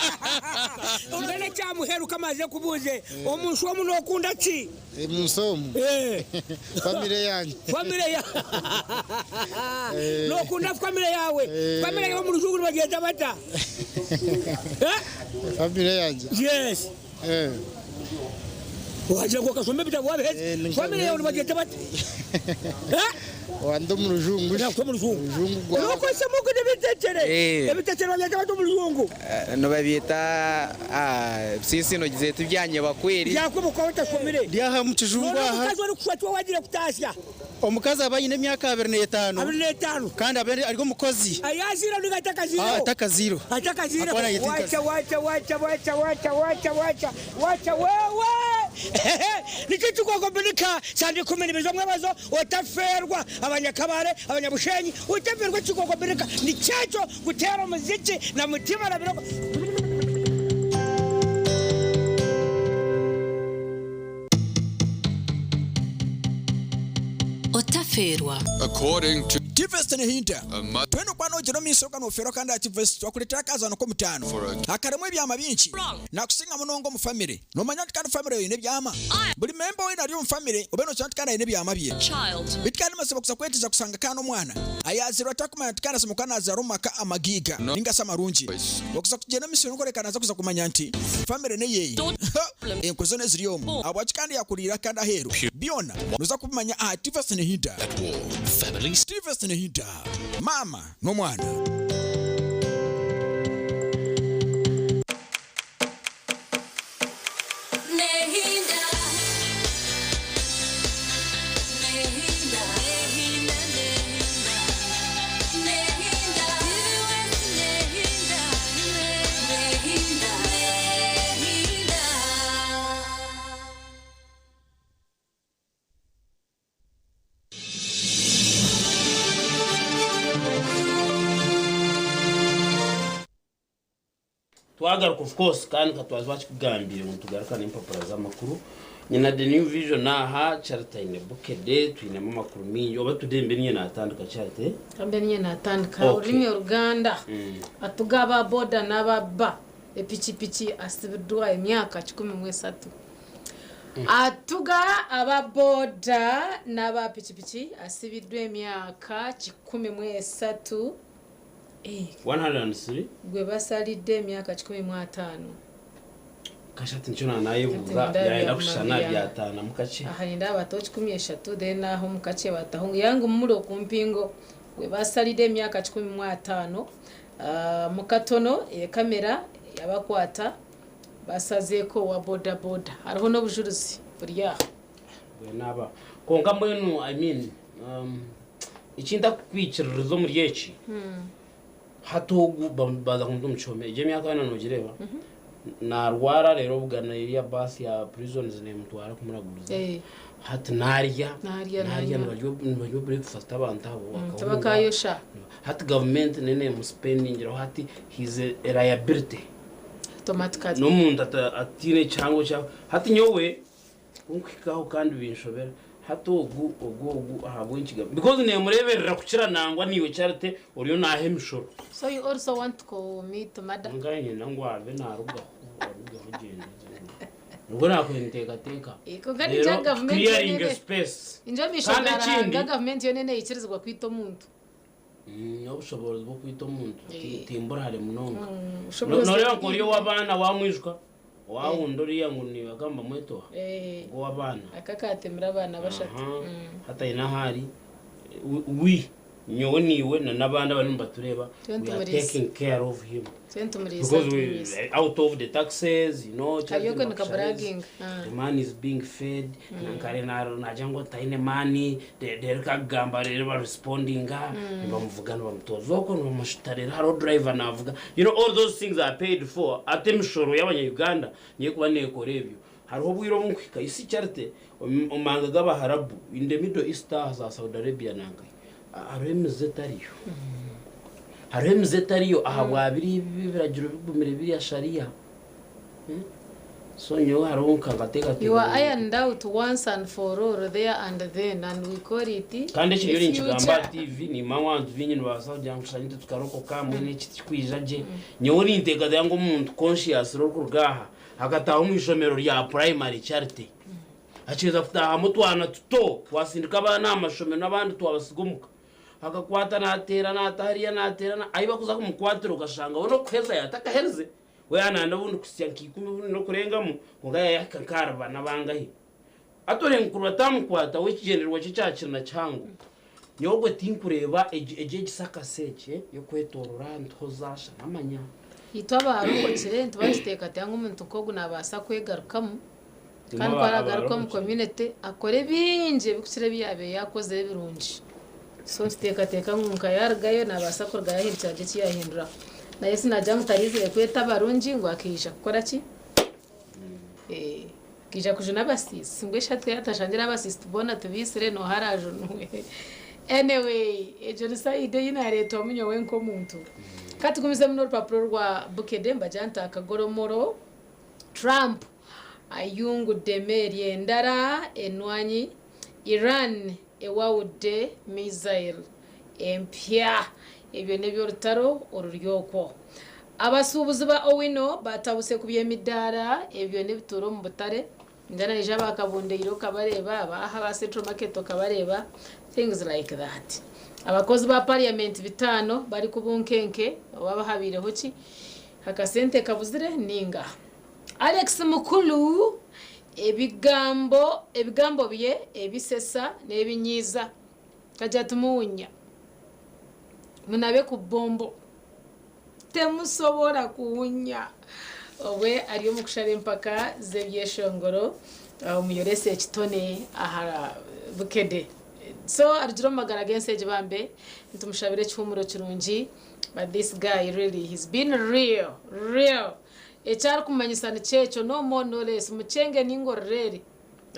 Mbwenu ekya muheru kamaze kubuuze, omu nsi omu nokunda ki? Omu nsi omu? Famire yangye. Famire ya Nokunda famire yaawe? Famire yaawe omu rujungu nibagyeta bata? Famire yangye? Yes. Wagira ngu okashoma ebitabo wabiheza. Famire yawe nibagyeta bata? Wandi omu rujungu shi? Omu rujungu. Orujungu gwa. Orukozesa muku n'ebitekyere. Ebitekyere babyeta bata omu rujungu? Nibabyeta ebisinsino ogizire tibya nyebakweri. Byakuba okaba otashomire. Ndi aha omu kijungu aha. Omukazi orikushwa tiwe wagiire kutaasya. Omukazi aba aine emyaka 25. 25. Kandi abe ari omukozi. Ayaziire ninga atakaziireho? Atakaziireho. Atakaziireho. Akuba nayeta enkazi. Wacha wacha wacha wacha wacha wacha wacha wacha wewe. Nikyo ekikooko sande 12 z'omwebazo otafeerwa abanyakabare abanyabushenyi otafeerwa ekikooko birika nikyekyo kuteera omuziki na mutima na biroko. Otafeerwa. According to Tivest Nehinda, Twena okuba nogyenda omu maisho oga nofeerwa kandi aha Tivest twakureetera akazaano k'omutaano akarimu ebyama bingi. Nakusinga munonga omu famire. Nomanya nti kandi famire eine ebyama? Buri memba weena ari omu famire obe nokira nti kandi aine ebyama bye. Beitu kandi nimazima kuza kwetegyereza kusanga kandi omwana ayazairwe atarikumanya nti kandi asemeriire kuba nazaarwa omu maka amagaiga ninga shi amarungi. Okuza kugyenda omu maisho n'okworeka naza kuza kumanya nti famire n'eyeye. Enkwe zoona eziri omu ahabwaki kandi yakuriire kandi aheeru byona noza kubimanya aha Tivest Nehinda. Tivest Nehinda, maama n'omwana. Twagaruka of course kandi nka twaza twakikugambire ngu nitugaruka n'empapura z'amakuru. Nyina The New Vision aha Charity aine Bukedde twinemu amakuru mingi oba today mbe niinye natandika Charity. Mbe niinye natandika. Okay. Orurimi Oruganda atuga aba boda n'aba ba epikipiki asibidwa emyaka 13. Atuga aba boda n'aba pikipiki asibidwa emyaka 13. 103. Gwe basalidde emyaka 15. Kashati nikyo nanayebuuza byayenda kushushana byataanamu kakye. Aha nindeeba bataho 13 then aho omu kakye bataho ngu yangu mumure oku mpingo gwe basalidde emyaka 15 mukatono ekamera yabakwata basazeeko owa boda boda hariho n'obujurizi buri aho. Mbwenu aba kwonka mbwenu I mean um, eki ntakukwikiririza omuri eki hati ogu baza kumuta omu kihome egyo emyaka yoona nogireeba narwara reero obugana eriya baasi ya prisons nemutwara kumuraguriza hati narya Narya, narya nanywa. nibarya breakfast abantu abo akahunga. Tibakayosha. Hati gavumenti neyo nemuspendingiraho hati he is a liability. Automatically. N'omuntu ataine kihango kya hati nyowe kunkuhikaho kandi binshobera hati ogu ogu ogu ahabw'enki because nemureberera kukira nangwa niiwe Charity oriyo naaha emishoro. So you also want to commit murder? Kwonka niinyenda ngu abe narugaho arugeho gyende gyende nibwo nakubaire ninteekateeka Kwonka ningira reero gavumenti clearing yonene space ningira omu maisho kandi ga ekindi Ruhanga gavumenti yonene eikirizibwa kwita omuntu. Obushoboorozi bw'okwita omuntu timbura hare munonga. Obushoboorozi Nooreeba nka ori ow'abaana waamwijuka? Owawundi oriya ngu ni bakaba nibamweta oha? Ogwo ow'abaana. Aka akatemire abaana bashatu. Hati aine ahu ari. We, nyowe naiwe na n'abandi abariyo nibatureeba, Twena we are tumuriise. taking care of him. Twena tumuriise Because we, tumuriise. out of the taxes, you know, Kariyo charity kwe nika bakushariza. bragging. The man is being fed, nankare nagira ngu taine maani, reero kagamba reero barespondinga, nibamuvuga nibamutoza okwo, nibamushuta reero hariho driver navuga. You know, all those things are paid for, ate emishoro y'abanya-Uganda niyo erikuba neekora ebyo. Hariho obwire obu nkuhika, you see Charity, omu mahanga g'Abaharabu, in the Middle East aha za Saudi Arabia nankahi, hariho emize etariyo. Hariho emize etariyo ahabwa biriya ebiragiro bigumire biriya Sharia. So nyowe hariho nka nkateekateeka You are ngu- ironed out once and for all there and then and we call it Kandi eki the ndiyo ninkigamba future. aha TV nimanya abantu baingi nibabaasa kugira ngu tushangye tukarokoka mbwenu eki tikikwija gye. Nyowe ninteekateeka ngu omuntu conscious orikuruga aha akataaha omu ishomero rya primary Charity akiheza kutaahamu otwana tuto twasindika abaana aha mashomero n'abandi twabasiga omuka. Akakwata naateera, naata hariya, naateera, na- ahi bakuza kumukwatira okashanga we n'okuheza yaatakaherize. We yaananda obundi kuhitsya nka ikumi obundi n'okurengamu, kwonka yaahika nk'ahari bana bangahi. Hati oreeba bataamukwata we ekigyendererwa kye kyakiri na kihango. Nyowe ogwe tinkureeba egi egi egisakasa eki y'okwetoorora ntuhoza shanamanya. Itwe abaarokokire nituba nituteekateeka ngu omuntu nk'ogu naabaasa kwegarukamu Imwe kandi ku araagaruke omu abaarokokire. community akore bingi ebirikukira ebi yaabaire yaakozire ebirungi. So nituteekateeka ngu nka yaarugayo naabaasa kurugayo ahindukire agire eki yaahinduraho. Naye sinagira ngu taraizire kweta abarungi ngu akaija kukora ki? Akaija kujuna abasiisi. Mbwenu shi hati atashangire abasiisi boona tubaitsire nooha araajunwe? Anyway, egyo ni sayidi ei naareetwamu nyowe nk'omuntu. Ka tugumizemu n'orupapura orwa Bukedde nibagira nti akagoromoro Trump ayungudde emeeri endara enwanyi, Iran ewawudde missile empya. Ebyo n'eby'orutaro oruri okwo. Abasuubuzi ba Owino batabuse ku by'emidaara ebyo n'ebituura omu butare. Ningira naija aba Kabundeire okabareeba, aba aha aba Central Market okabareeba, things like that. Abakozi ba parliament bitaano bari ku bunkenke oba habaireho ki? Akasente kabuzire ninga? Alex Mukulu ebigambo ebigambo bye ebisesa n'ebinyiiza. Kagira ati muwunya. Munabe ku bombo. Temusobora kuwunya. Obwe ari omu kushara empaka z'ebyeshongoro omu Yoresa Ekitone aha Bukede. So arugire omu magara g'ensi egi bambe nitumushabira ekihuumuro kirungi but this guy really he's been real real. Eki arikumanyisa nikyo ekyo no more no less mukyenge ninga orureere.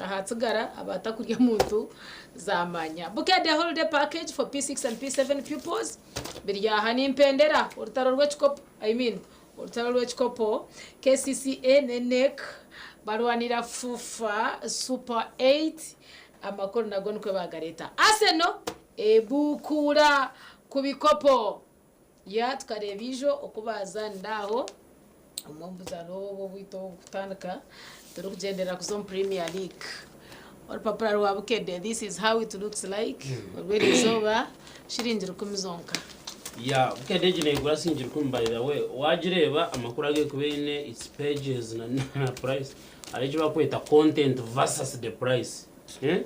Aha tsigara abatakurya muntu zamanya. Bukedde holiday package for P6 and P7 pupils biri aha nimpendera orutaro rw'ekikopo I mean orutaro rw'ekikopo KCCA ne NEC barwanira FUFA Super 8 amakuru nago nikwo bagareta. Arsenal ebukuura ku bikopo. Ya tukareeba ijo oku baazaanire aho omu omuzaano obu obwaitu obukutandika turikugyendera kuza omu Premier League. Orupapura rwa Bukedde this is how it looks like orw'eriizooba shiringi rukumi zonka. Ya Bukedde egi neegura siringi rukumi by the way waagireeba amakuru agu erikuba eine its pages na na price hariho eki barikweta content versus the price. Eh?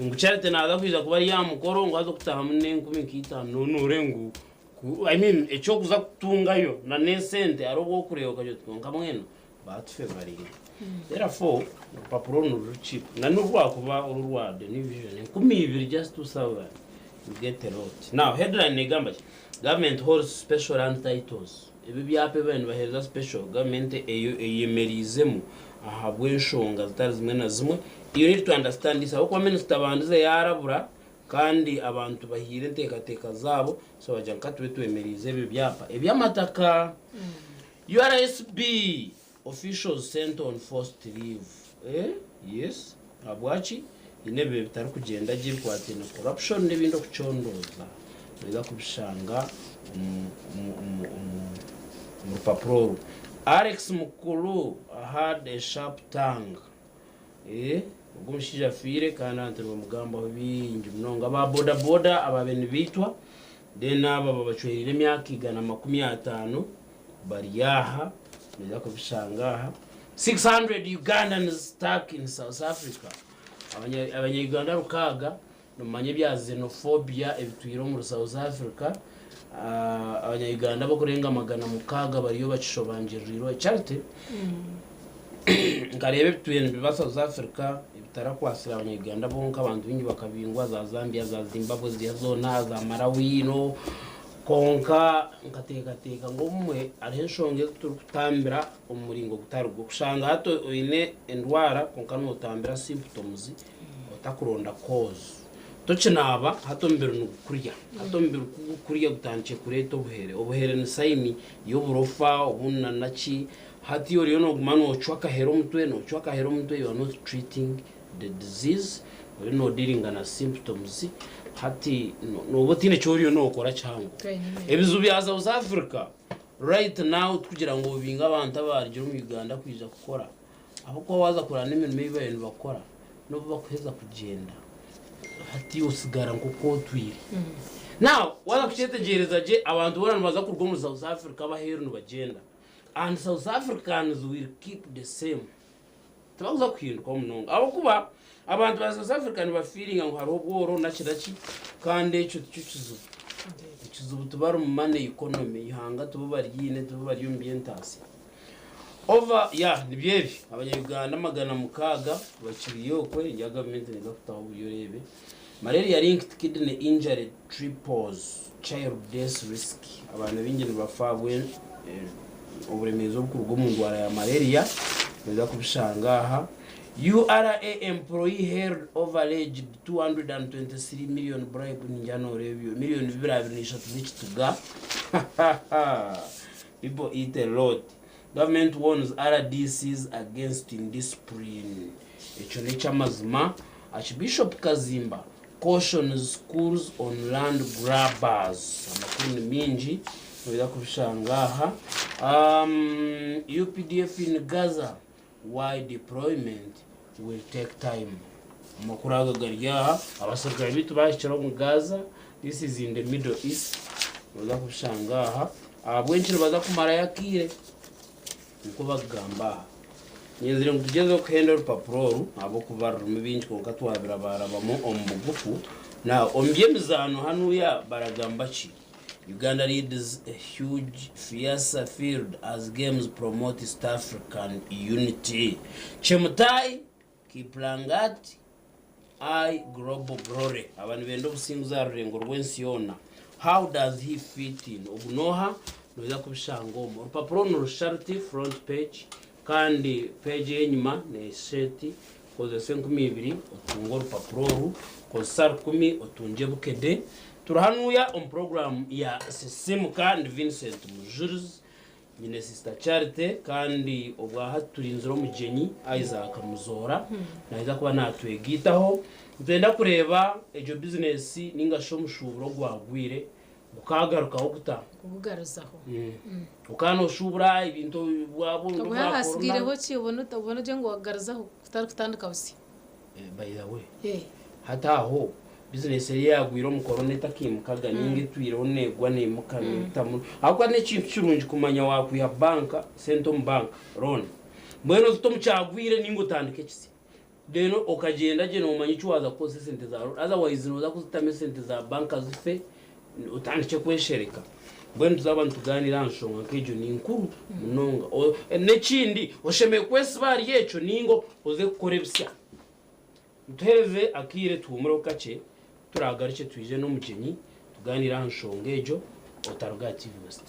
Ngu Charity naaza kwija kuba ari aha mukoro ngu aze kutahamu n'enkumi nk'itaano noore ngu ku- I mean eky'okuza kutungayo na n'esente hariho obu orikureeba okagira oti kwonka mbwenu baatufevaringa. Therefore orupapura oru niruri cheap na n'obu rwakuba oru orwa The New Vision 2000 just 2000 you get a lot. Now headline negamba ki? Government holds special land titles. Ebi ebyapa ebi bariyo nibaheereza special government eyo eyemeriizemu ahabw'enshonga zitari zimwe na zimwe. You need to understand this ahabw'okuba minisita abandize yaarabura kandi abantu bahaire enteekateeka zaabo so bagira ngu ka tube twemeriize ebyo byapa eby'amataka. URSB officials sent on forced leave. Eh, yes, ahabwaki? Haine ebibe bitarikugyenda gye ebikwataine na corruption n'ebindi okucondooza noija kubishanga omu omu omu omu omu rupapura oru. Alex Mukulu had a sharp tongue. Eh, ogwo omushaija afiire kandi abantu nibamugambaho bingi munonga. Aba boda boda abaabaire nibaitwa then abo ababacwereire emyaka 150 bari aha, noija kubishanga aha. 600 Ugandans stuck in South Africa. Abanya Abanya-Uganda rukaaga nimumanya ebya xenophobia ebitwire omuri South Africa. Ah, Abanya-Uganda abarikurenga 600 bariyo bakishobangiririrwe. Charity, nkareeba ebitwire nibiba South Africa ebitarakwasire Abanya-Uganda bonka, abantu baingi bakabingwa za Zambia, za Zimbabwe ziriya zoona, za Malawi, you know. Kwonka nkateekateeka ngu obumwe hariho enshonga ezi turikutambira omu muringo gutari gwo. Kushanga hati oine endwara kwonka nootambira symptoms otakuronda cause. Tokinaaba hati omubiri nigukurya. Hati omubiri ku gukurya gutandikire kureeta obuhere. Obuhere ni sayini y'oburofa obundi na naki. Hati oriyo nooguma noocwa akahere omutwe, noocwa akahere omutwe, you are not treating the disease, oriyo noodiringa na symptoms. Hati nooba otaine eki oriyo nookora kihango. Ebizibu bya South Africa right now tikugira ngu obinge abantu abarugire omu Uganda kwija kukora ahabw'okuba waaza kureeba n'emirimo ei bariyo nibakora n'obu bakuheza kugyenda. Hati osigara nk'oku otwire. Now waaza kukyetegyereza gye abantu boona nibaza kuruga omuri South Africa ab'aheeru nibagyenda and South Africans will keep the same. Tibakuza kuhindukaho munonga ahabw'okuba abantu ba South Africa nibafiiringa ngu hariho obworo naki naki kandi ekyo tikyo kizibu. Ekizibu tibari mu money economy, eihanga tibo baryiine tibo bari omu by'entaasya. Over yeah nibyo ebi abanya Uganda 600 bakiriyo okwe ya gavumenti neza kutaho oburyo oreebe Malaria linked kidney injury triples child death risk abaana baingi nibafa ahabwe oburemeezi obukuruga omu ndwara ya malaria noza kubishanga aha URA employee held over alleged 223 million bribe ningira noreeba ebyo million 223 z'ekituga People eat a lot. Government warns RDCs against indiscipline. Ekyo n'eky'amazima. Archbishop Kazimba cautions schools on land grabbers. Amakuru ni mingi, noija kubishanga aha. Um, UPDF in Gaza, why deployment will take time. Amakuru aga gari aha. Abaserukare baitu bahikire omu Gaza. This is in the Middle East. Noija kubishanga aha. Ahabw'enki nibaza kumarayo akaire? Nikwo bakugamba aha. Nyenzire ngu tugyezeho kuhenda orupapura oru ahabw'okuba rurimu bingi kwonka twabirabarabamu omu bugufu. Now, omu by'emizaano hanuya baragamba ki? Uganda leads a huge fiercer field as games promote East African unity. Chemutai Kiplangat I Global Glory. Aba nibenda obusinguzi aha rurengo rw'ensi yoona. How does he fit in? Ogu n'oha? Noija kubishanga omu. Orupapura oru nirushusha ruti, front page, kandi page ey'enyima neeshusha eti. Kozesa 2000 otunge orupapura oru, kozesa 1000 otungye Bukedde. Turi hanuya omu puroguraamu ya Sisimuka, ndi Vincent Mujurizi. Nyine Sister Charity kandi obwahati turinzire omugyenyi Isaac Muzoora naija kuba natwegaitaho. Nitwenda kureeba egyo bizinesi ninga shi omushuuburo ogwagwire gukagarukaho guta? Kugugaruzaho. Okaba noshuubura ebintu bwabundi Obwo obwa corona. hasigaireho ki obone obone ogye ngu wagaruzaho kutari kutandika busya. By the way, hati aho bizinesi eri eyagwire omu korona etakaimukaga ninga etwireho neegwa neemuka neetamu ahabw'okuba n'ekintu kirungi kumanya waakwiha banka sente omu banka loan mbwenu ozite omu kyagwire ninga otandike ekisya then okagyenda gye noomanya eki waaza kukozesa esente za loan otherwise nooza kuzitamu esente za banka zife otandikye kweshereka mbwenu tuzaaba nitugaaniira aha nshonga nk'egyo ni nkuru munonga n'ekindi oshemereire kwesiba ahari ekyo ninga oze kukora ebisya. Mutuhereze akaire tuhumureho kakye, ku turaagarukye twije n'omugyenyi tugaaniire aha nshonga egyo. Otaruga aha TV West.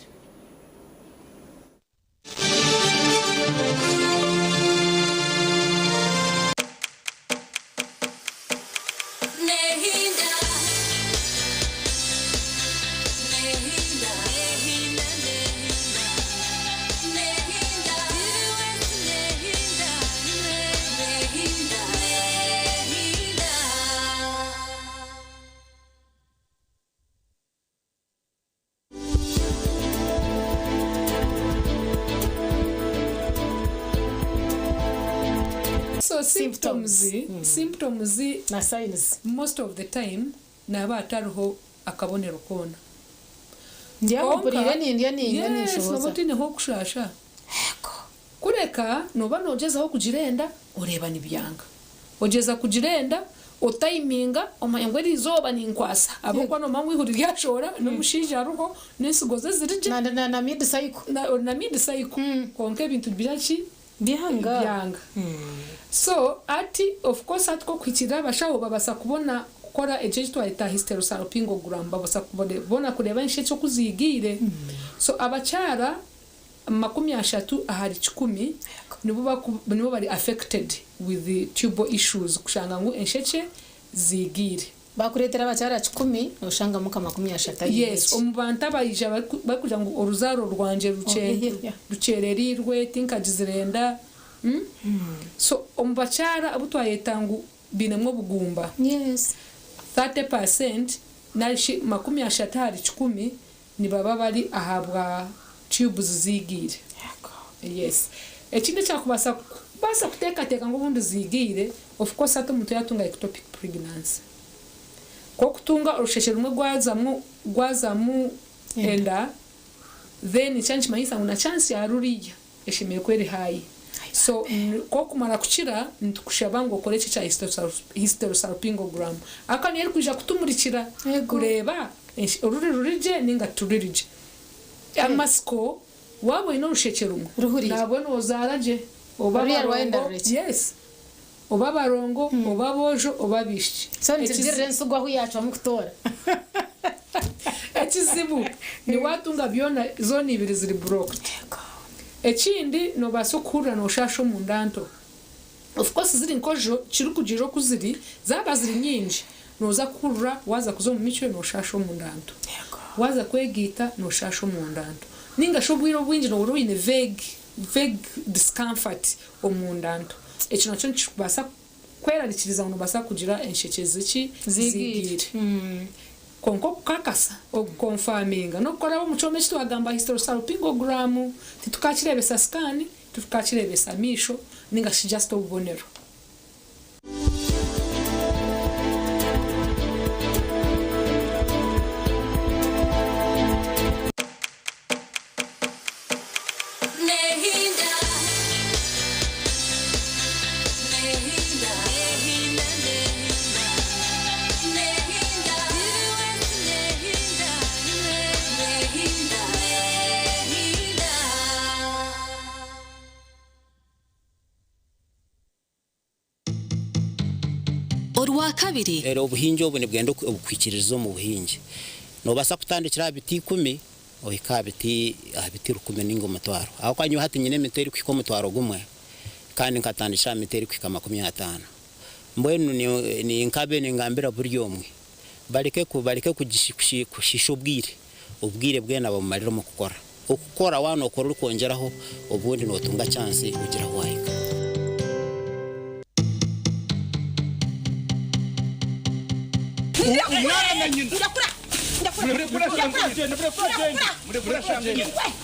So symptoms, symptoms na signs most of the time nihaba hatariho akabonero koona. Ndi aho mpuriire nindya ninywa Yes, ninshohoza. nooba otiineho okushaasha. Kureka nooba noogyezaho kugira enda oreeba nibyanga. Ogyeza kugira enda, otayiminga omanya ngu eriizooba ninkwasa ahabw'okuba noomanya ngu eihuri ryashohora n'omushaija ariho n'ensigo ze ziri gye. Na mid cycle. Ori na mid cycle kwonka ebintu bira ki? Byanga. Byanga. So hati of course hati k'okuhikirira abashaho babaasa kubona kukora ekyo eki twayeta hysterosalpingogram babaasa kubona kureeba enshekye oku ziigiire. So abakyara 30 ahari 100 nibo baku nibo bari affected with the tubal issues kushanga ngu enshekye ziigiire. Bakureetera abakyara 100 noshangamu nka 30 aine Yes, eki. omu bantu abaija barikugira ngu oruzaaro rwangye rukyererirwe tinkagizire enda. So omu bakyara abu twayeta ngu bainemu obugumba. 30% narishi 30 ahari 100 nibaba bari ahabwa tubes ziigiire. Yes. Ekindi ekyakubaasa kubaasa kuteekateeka ngu obundi ziigiire, of course hati omuntu yaatunga ectopic pregnancy. Ku okutunga orushekye rumwe gwazamu gwazamu enda then nikyo nikimanyisa ngu na chance ya ruriya eshemereire kuba eri high. So ku okumara kukira nitukushaba ngu okore eki ekya hysterosalpingogram. Aka niyo erikwija kutumurikira kureeba oruri ruri gye ninga tiruri gye. Amatsiko waaba oine orushekye rumwe nabwo nozaara gye oba Ruriya rwayenda abarongo rurekye. yes oba abarongo oba aboojo oba abaishiki. So nitugirira ensigo ahu yacwamu kutoora. Ekizibu ni watunga byona zoona ibiri ziri blocked. Ekindi nobaasa okuhurira noshasha omunda nto. Of course ziri nkojo kirikugira oku ziri zaba ziri nyingi noza kuhurira waza kuza omu micwe noshasha omunda nto. Waza kwegaita noshasha omunda nto. Ninga shi obwire obwingi nohurira oine vague vague discomfort omunda nto. Ekyo nakyo nikikubaasa kwerarikiriza ngu nobaasa kugira enshekye ziki Ziigiire. Ziigiire. Kwonka okukakasa, okukonfaminga n'okukora omu kyoma eki twagamba hysterosalpingogram, titukakireebesa scan, titukakireebesa maisho ninga shi just obubonero. Orwakabiri. Reero obuhingi obu nibwenda okwikiririza omu buhingi. Noobaasa kutandikira aha biti ikumi ohike aha biti aha biti rukumi nainga omutwaro. Ahabw'okuba nyowe hati nyine emiti erikuhika omutwaro gumwe kandi nkatandikira aha miti erikuhika 50. Mbwenu ninkabe ningambira buri omwe bareke bareke kushiisha obwire, obwire bwena babumarire omu kukora. Okukora waaba nookora orikwongyeraho obundi nootunga chance ogira ahu waahika.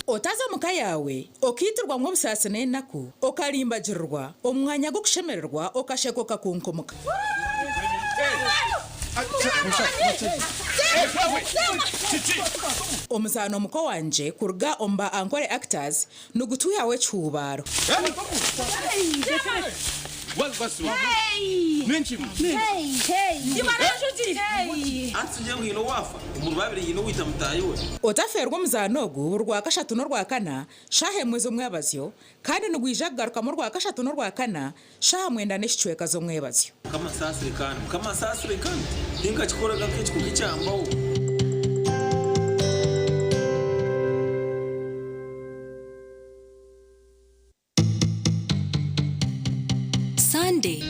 Otaza omu ka yaawe okaitirwamu obusaasi n'enaku, okarimbagirirwa omu mwanya gw'okushemererwa okasheka okakunkumuka. Omuzaano Muko Wangye kuruga omu ba Ankole Actors nigutwihaho ekihuubaaro. Otafeerwa omuzaano ogu buri Rwakashatu n'Orwakana shaaha emwe z'omwebazyo kandi nigwija kugarukamu Orwakashatu n'Orwakana shaaha mwenda n'ekicweka z'omwebazyo. Mukama nsaasire kandi Mukama nsaasire kandi tinkakikoraga nk'ekiko kyambaho. Sunday.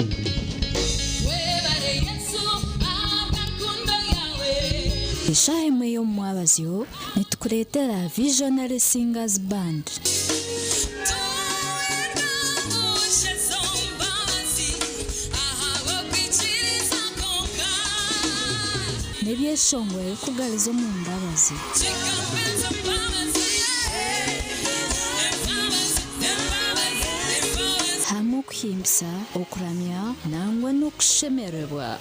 Eshaaha emwe y'omumwabazyo nitukureetera Visionary Singers Band. N'ebyeshongoro ebirikugariza omu mbabazi. Hamwe okuhimbisa, okuramya nangwa n'okushemererwa.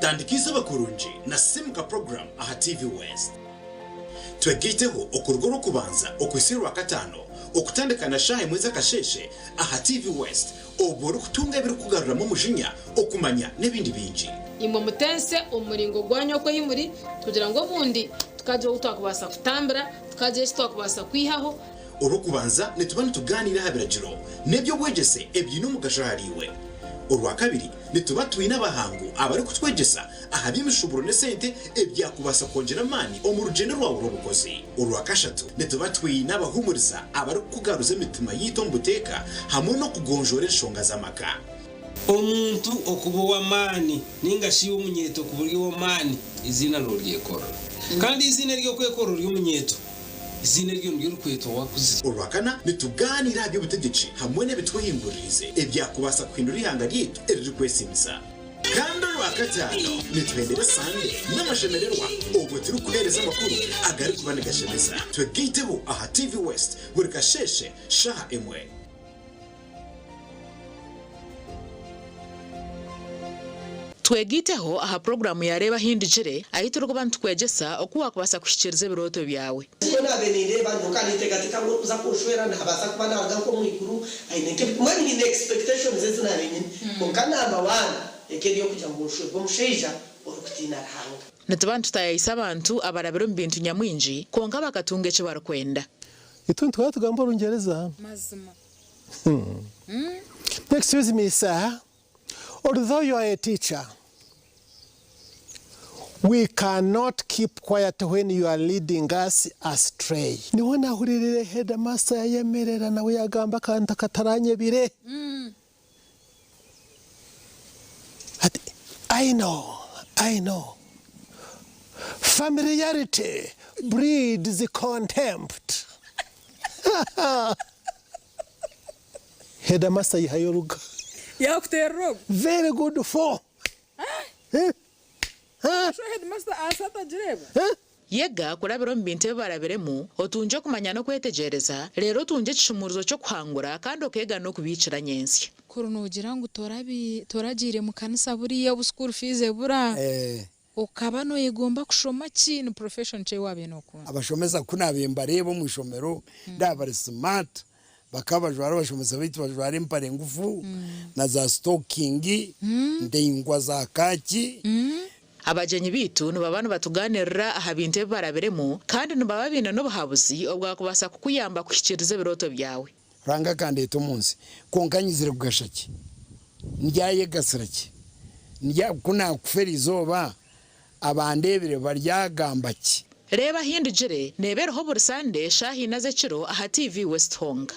Tandika eizooba kurungi na Simuka Program aha TV West. Twegaiteho okuruga Orwokubanza okuhitsya Orwakataano okutandika na shaaha emwe z'akasheeshe aha TV West obwo orikutunga ebirikukugaruramu omujinya, okumanya n'ebindi bingi. Imwe mutense omu muringo gwanyu oku ei muri, kugira ngu obundi tukagira ou twakubaasa kutambira, tukagira eki twakubaasa kwihaho. Orwokubanza nituba nitugaaniira aha biragiro n'eby'obwegyese ebiine omugasho ahariiwe. Orwakabiri nituba twine abahangu abarikutwegyesa aha by'emishuuburo n'esente ebyakubaasa kwongyera amaani omu rugyendo rwawe rw'obukozi. Orwakashatu nituba twine abahuumuriza abarikukugaruza emitima yaitu omu buteeka hamwe n'okugonjoora enshonga z'amaka. Omuntu okuba ow'amaani nainga shi omunyeeto kuba ori ow'amaani, eiziina nooryekorera. Kandi eiziina ery'okwekorera ori omunyeeto, eiziina eryo niryo orikwetwa waakuzire. Orwakana, nitugaaniira aha by'obutegyeki hamwe n'ebitwehinguririize ebyakubaasa kuhindura eihanga ryaitu eririkwesiimisa. Kandi Orwakataano nituhendera Esande n'amashemererwa obwo turikukuheereza amakuru agarikuba nigashemeza. Twegaiteho aha TV West buri kasheeshe shaaha emwe. Twegaiteho aha puroguraamu ya Reeba Ahindugire, ahu turikuba nitukwegyesa oku waakubaasa kuhikiiriza ebirooto byawe. Nikwo naabaire nindeeba, nyowe ka ninteekateeka ngu orikuza kunshwera naabaasa kuba naaruga nk'omu iguru, aine nk'ebi, mbwenu nyine expectations ezi naabaire nyine. Kwonka number one eka eri ey'okugira ngu nshwerwe omushaija orikutiina Ruhanga. Nituba nitutaayaayisa abantu abarabire omu bintu nyamwingi kwonka bakatunga eki barikwenda. Itwe nituhora tugamba Orungyereza. Mazima. Excuse me sir, although you are a teacher, we cannot keep quiet when you are leading us astray. Niho nahuriirire headmaster yayemerera nawe yagamba akantu akataranyebire. Ati, I know, I know. Familiarity breeds contempt. Headmaster yihayo oruga. Yakuterera ogu. Very good for. Sho headmaster aasa atagireeba? Yega kurabira omu bintu ebi barabiremu, otungye okumanya n'okwetegyereza, reero otungye ekishumuurizo ky'okuhangura kandi okeega n'okubiikira nyentsya. Kuri noogira ngu toragiire mu kanisa buriya obu school fees ebura, okaba noyegomba kushoma ki? Ni profession ki ei waabaire nookunda? Abashomesa ku naabaire mbareeba omu ishomero ndaaba bari smart, bakaba bajwara abashomesa baitu bajwara empare ngufu na za sitokingi ndaingwa za kaaki. Abagyenyi baitu nibaba nibatugaaniirira aha bintu ebi barabiremu kandi nibaba baine n'obuhabuzi obwakubaasa kukuyamba kuhikiiriza ebirooto byawe. Ruhanga akandeeta omu nsi, kwonka nyizire kugasha ki? Ndyayegasira ki? Ndya, ku naakufa eri izooba, abandeebire baryagamba ki? Reeba Ahindugire neeba eriho buri Sande shaaha ina z'ekiro aha TV West honka.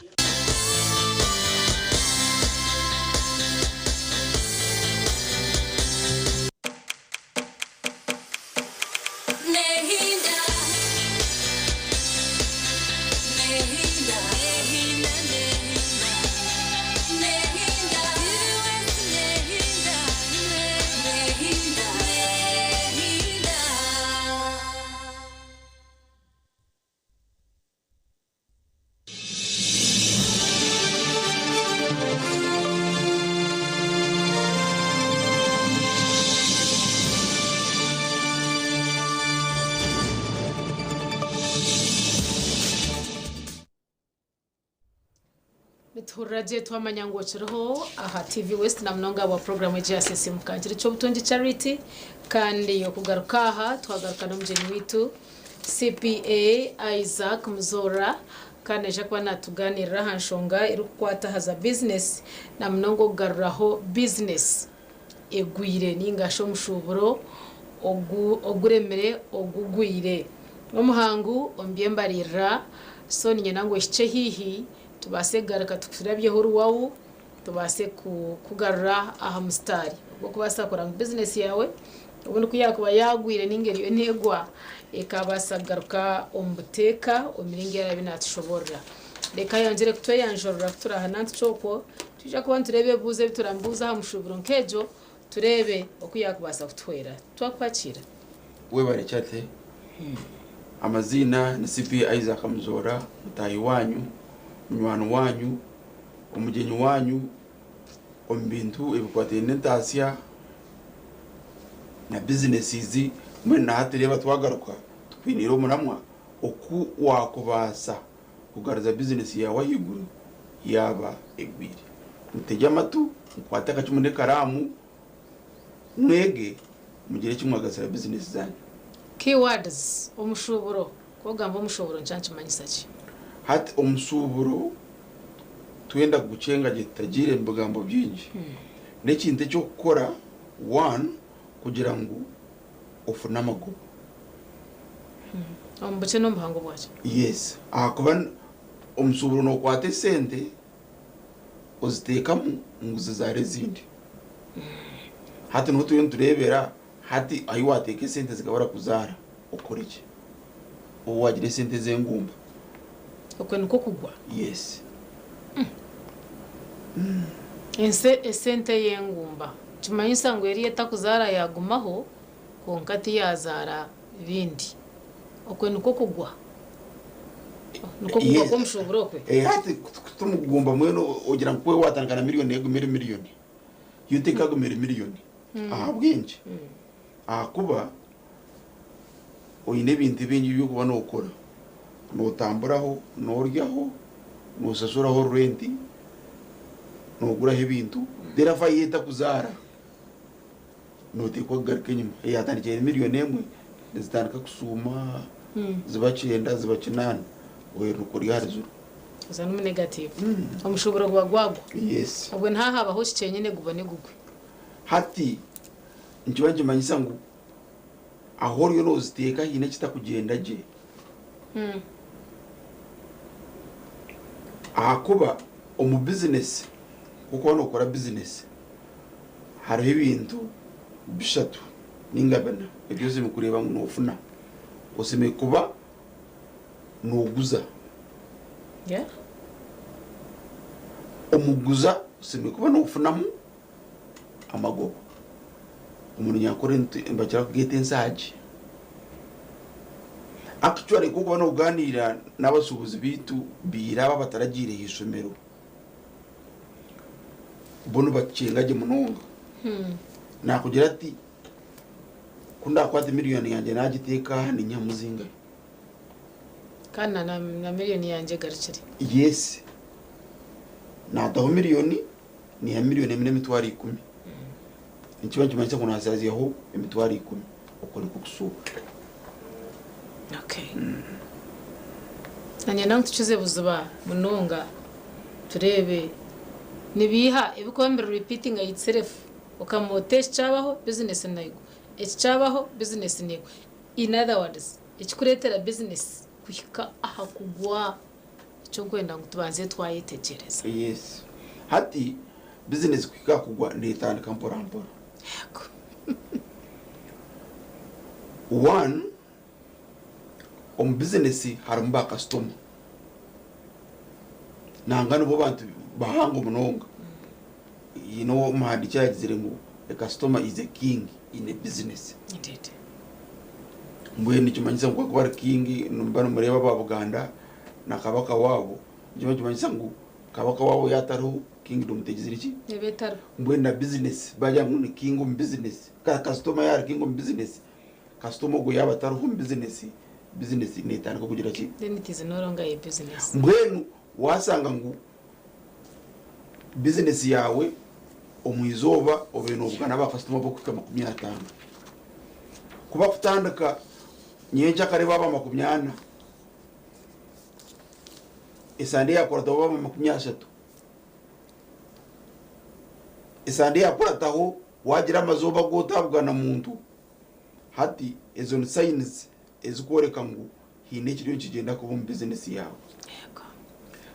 Nituhurira gye twamanya ngu okiriho aha TV West na munonga ahabwa puroguraamu egi ya Sisiimuka. Nkiri Ky'obutungi Charity kandi okugaruka aha twagaruka n'omugyenyi waitu CPA Isaac Muzoora kandi naija kuba naatugaaniirira aha nshonga erikukwata aha za bizinesi na munonga okugaruraho bizinesi egwire ninga shi omushuuburo oguremire ogugwire. N'omuhangu omu by'embariirira so niinyenda ngu ohikye haihi tubaase kugaruka tukurabyeho oruwawu tubaase kukugarura aha musitaari ogw'okubaasa kureba ngu bizinesi yaawe obundi ku yaakuba yaagwire nainga eriyo neegwa ekaabaasa kugaruka omu buteeka omu miringo ei araabe naatushoboorora. Reka ayongyere kutweyanjurira ku turaaha nantuki okwo twija kuba nitureeba ebibuuzo ebi turamubuuza aha mushuuburo nk'egyo tureebe oku yaakubaasa kutuhwera. Twakwakiira. Webare Cate. Amaziina ni CP Isaac Muzoora, mutaahi waanyu, munywani waanyu, omugyenyi waanyu omu bintu ebikwataine n'entaasya na bizinesizi. Mbwenu na hati reeba twagaruka tukwiniire omuramwa oku waakubaasa kugaruza bizinesi yaawe ahaiguru yaaba egwire. Mutegye amatu, mukwate akacumu n'ekaraamu. Mwege mugire eki mwagasira bizinesi zanyu. Keywords, Omushuuburo, Ku ogamba omushuuburo nikyo nikimanyisa ki? Hati omushuuburo twenda kugucenga gye tutagiire mu bigambo bingi. N'ekintu eky'okukora one kugira ngu ofune amagoba. Omu bukye n'omu buhango bwakyo. Yes, ahakuba omushuuburo nookwata esente oziteekamu ngu zizaare ezindi. Hati niho turiyo nitureebera hati ahi waateeka esente zikabura kuzaara okore ki? Obu waagira esente z'engumba. Okwo nikwo kugwa? Yes. Ensi esente y'engumba. Nikimanyisa ngu eriya etakuzaara yaagumaho kwonka tiyaazaara bindi. Okwe nikwo kugwa. Nikwo kugwa kw'omushuuburo okwe. Eh, hati tumugumba mwenu ogira ngu kwe watandika na miliyoni eguma eri miliyoni. Yo tekaguma eri miliyoni. Ahabw'enki? Ahakuba oine ebintu bingi by'okuba nookora. Nootamburaho, nooryaho, nooshashuraho renti, nooguraho ebintu, therefore yo etakuzaara, nooteekwa kugaruka enyima. Eyaatandikire eri miriyoni emwe, nizitandika kushuuma, ziba kyenda, ziba kinaana, oheeruka ori ahari ziro. Oza n'omu negative. Omushuuburo guba gwagwa. Yes. Obwo nihahabaho kikye nyine gubone gugwe. Hati nikiba nikimanyisa ngu ahu oriyo nooziteeka haine ekitakugyenda gye. Ahakuba omu bizinesi, ku orikuba nookora bizinesi, hariho ebintu bishatu nainga bina ebi oshemereire kureeba ngu noofuna. Oshemereire kuba nooguza. Omu kuguza oshemereire kuba noofunamu amagoba. Omu Runyankore nibakira kugeeta ensaagi. Actually ku orikuba noogaaniira n'abashuubuzi baitu baira abo abataragiire aha ishomero, bo nibakyenga gye munonga. Naakugira ati, ku ndaakwate miriyoni yangye naagiteeka aha ninyihamu zingahi? Kandi na miriyoni yangye egarukire. Yes. Naataho miriyoni, niiha miriyoni emwe n'emitwaro ikumi. Nikiba nikimanyisa ngu naasazyaho emitwaro ikumi. Okwo nikwo kushuubura. Okay. Nanyenda ngu tukize buziba munonga tureebe nibiiha ebikuba nibiri repeatinga itself okama oti eki kyabaho business negwa, eki kyabaho business negwa. In other words, ekikureetera business kuhika aha kugwa Nikyo nkwenda ngu tubanze twayetegyereza. Yes. Hati bizinesi kuhika aha kugwa neetandika mpora mpora. Yego. One, omu bizinesi harimu bakasitoma. Nangwa nibo bantu bahango munonga. Haine omuhandiiki ayagizire ngu a customer is a king in a business. Indeed. Mbwenu nikimanyisa ngu ku arikuba ari king, nimuba nimureeba aba Buganda na kabaka waabo, nikiba nikimanyisa ngu kabaka waabo yaaba atariho, kingdom tegizire ki? Eba etariho. Mbwenu na bizinesi baagira ngu ni king omu bizinesi, kasitoma yaaba ari king omu bizinesi, kasitoma ogwo yaaba atariho omu bizinesi, bizinesi neetandika kugira ki? Then it is no longer a business. Mbwenu waashanga ngu bizinesi yaawe omu izooba obaire noobugana baakasitoma b'okuhika 50. Ku bakutandika nyenkyakare baaba 40, esande eyakurataho baaba 30, esande eyakurataho waagira amazooba agu otaabugana muntu, hati ezo ni sayinizi ezikworeka ngu haine ekiriyo nikigyenda kuba omu bizinesi yaawe.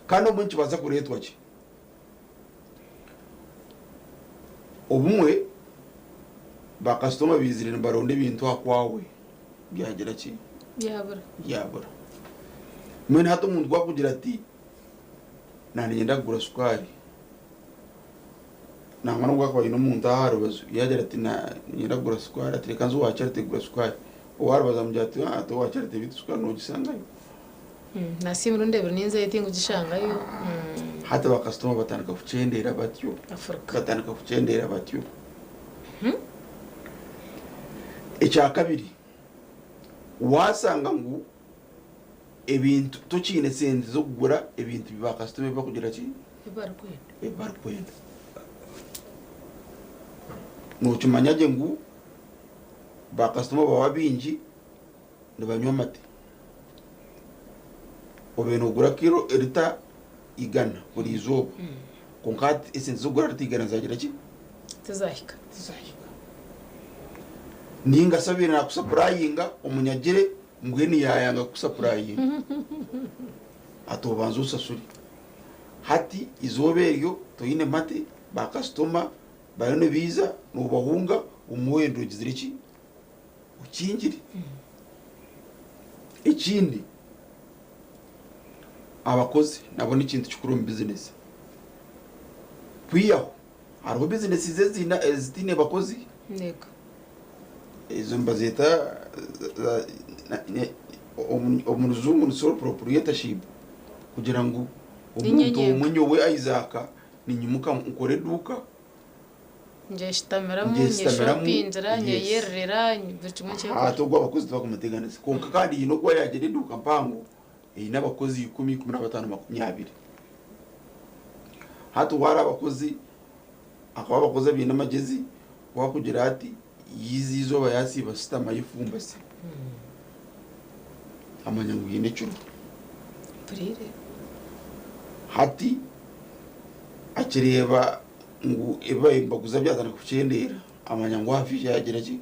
Kandi obumwe nikibaasa kureetwa ki? Obumwe bakasitoma baizire nibaronda ebintu aha kwawe byagira ki? Byabura. Byabura. Mbwenu hati omuntu ku akugira ati naniinyenda kugura sukaari, nangwa n'obu akuba aine omuntu aha rubaju yaagira ati niinyenda kugura sukaari ati reka nze owa Charity kugura sukaari, owa rubaju amugira ati aa owa Charity beitu sukaari noogisangayo? Nasi emirundi ebiri ninzayo tinkugishangayo. Hati bakasitoma batandika kukyendeera batyo. Africa. Batandika kukyendeera batyo. Ekyakabiri, waasanga ngu ebintu tokiine sente z'okugura ebintu bi bakasitoma ebi barikugira ki? Ebi barikwenda. Ebi barikwenda. Nookimanya gye ngu bakasitoma baba baingi nibanywa amate. Obaire noogura kiro erita igana buri izooba kwonka hati esente z'okugura rita igana zaagira ki? Tizahika. Tizahika. Ninga shi abaire naakusapurayinga omunyagire mbwenu yaayanga kukusapurayinga ati obanze oshashure. Hati eizooba eryo toine mate, baakasitoma bariyo nibaija noobahunga omuhendo ogizire ki? Okingire. Ekindi, abakozi nabo n'ekintu kikuru omu bizinesi. Kwihaho Hariho bizinesi eziine ezitaine bakozi. Yego. Ezo nibazeeta omu rujungu ni sole proprietorship kugira ngu omuntu omwe nyowe Isaac ninyimuka nkore eduuka. Ngyeshitamiramu, Ngyeshitamiramu, nyeshopingira, yes. nyeyererera, buri kimwe nkyekora. Hati ogwo abakozi tibakumuteganisa. Kwonka kandi haine oku yaagira eduuka mpango eine abakozi ikumi, 15, 20. Hati waara abakozi, hakaba abakozi abaine amagyezi, ku akugira ati yiiza eizooba yaasiiba shutama yefumbase, amanya ngu haine ekiriho. Mpuriire. Hati akireeba ngu ebi baabaire nibaguza byatandika kukyendeera, amanya ngu aha fiisha yaagira ki?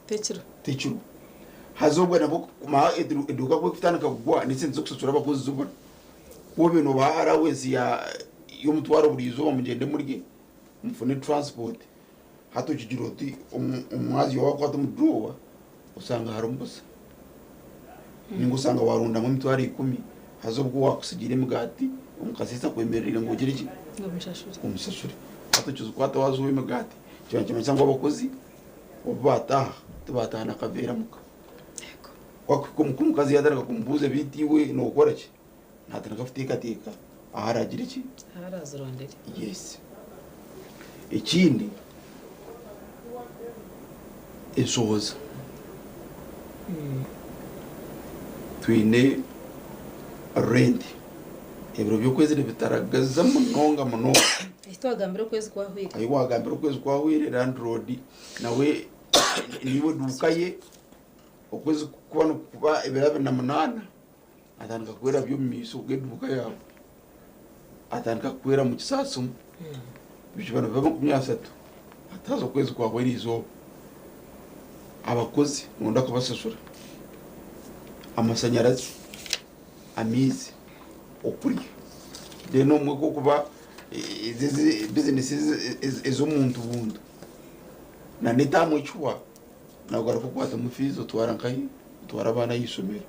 Tekiriho. Tekiriho. Haza obwo nabwo kumara eduuka ku erikutandika kugwa n'esente z'okushashura abakozi zibura. Ku obaire noobaha allowance ya y'omutwaro buri izooba mugyende murye, mufune transport, hati okigira oti omwazyo waakwata omu drawer osanga harimu busa. Ninga osanga waarundamu emitwaro ikumi haza obwo owaakutsigiire emigaati omu kasheeshe akwemereire ngu ogire ki? Omushashure. Omushashure. Hati okizikwata waaza oha emigaati, kiba nikimanyisa ngu abakozi obu baataaha tibaataaha na kaveera muka. Ku akuhika omuka omukazi yaatandika kumubuuza beitu iwe nookora ki? Naatandika kuteekateeka ahu araagire ki? Ahu araazirondere. Yes. Ekindi enshohoza. Twine rent. Ebiro by'okwezi nibitaragaza munonga munonga. Ahi twagambira okwezi kwahwire. Ahi wagambira okwezi kwahwire landlord nawe niiwe eduuka ye okwezi kukuba nikuba ebiro 28 atandika kwerabya omu maisho g'eduuka yaawe. Atandika kukwera mu kisaasi omu. Bikiba nibiba 30 hati haza okwezi kwahwa eriizooba. Abakozi noyenda kubashashura, amashanyarazi, amaizi, okurya then obumwe ku orikuba ezi bizinesi ez'omuntu buntu na n'etaamu ekihwa nogaruka okwatamu fiizi otwara nkahi? Otwara abaana aha ishomero.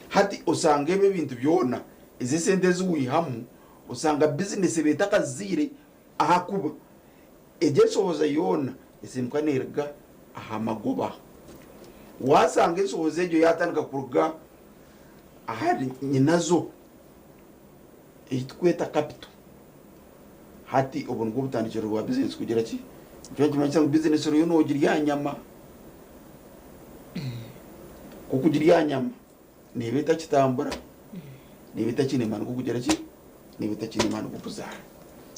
Hati osanga ebi ebintu byona ezi esente ezi waihamu osanga bizinesi eba etakaziire ahakuba egyo enshohoza yoona esemuka neeruga aha magoba. Waashanga enshohoza egyo yaatandika kuruga ahari nyinazo ei turikweta capital, hati obwo nibwo butandikiro bwa bizinesi kugira ki? Nikyo nikimanyisa ngu bizinesi oriyo noogirya aha nyama. Ku orikugirya aha nyama, neeba etakitambura, neeba etakiine maani g'okugira ki? Neeba etakiine maani g'okuzaara.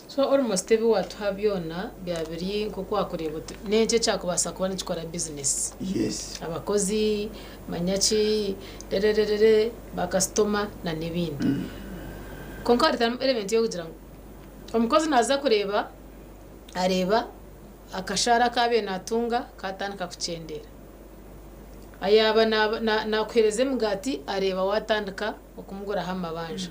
So almost ebi watuha byona byaba biri nk'oku wakureeba oti n'enki ekyakubaasa kuba nikikora business. Yes. Abakozi, manya ki, rerererere, ba kasitoma na n'ebindi. Kwonka hareetamu element y'okugira ngu omukozi naaza kureeba, areeba akashaara aku abaire naatunga kaatandika kukyendera. Yaaba naakuheereza emigaati areeba waatandika okumuguraho amabanja.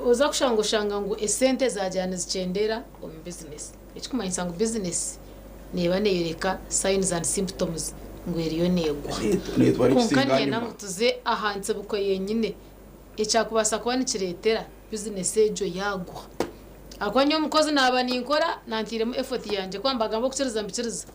Oza kushanga oshanga ngu esente zaagira nizikyendeera omu bizinesi. Ekikumanyisa ngu bizinesi neeba neeyoreka signs and symptoms ngu eriyo neegwa. Neetwara Kwonka ekisinga niinyenda ahanyima. ngu tuze aha ntsibuko yenyine ekyakubaasa kuba nikireetera bizinesi egyo yaagwa. Ahakuba nyowe omukozi naaba ninkora nanteiremu effort yangye kuba nibagamba okukiriza mbikiriza,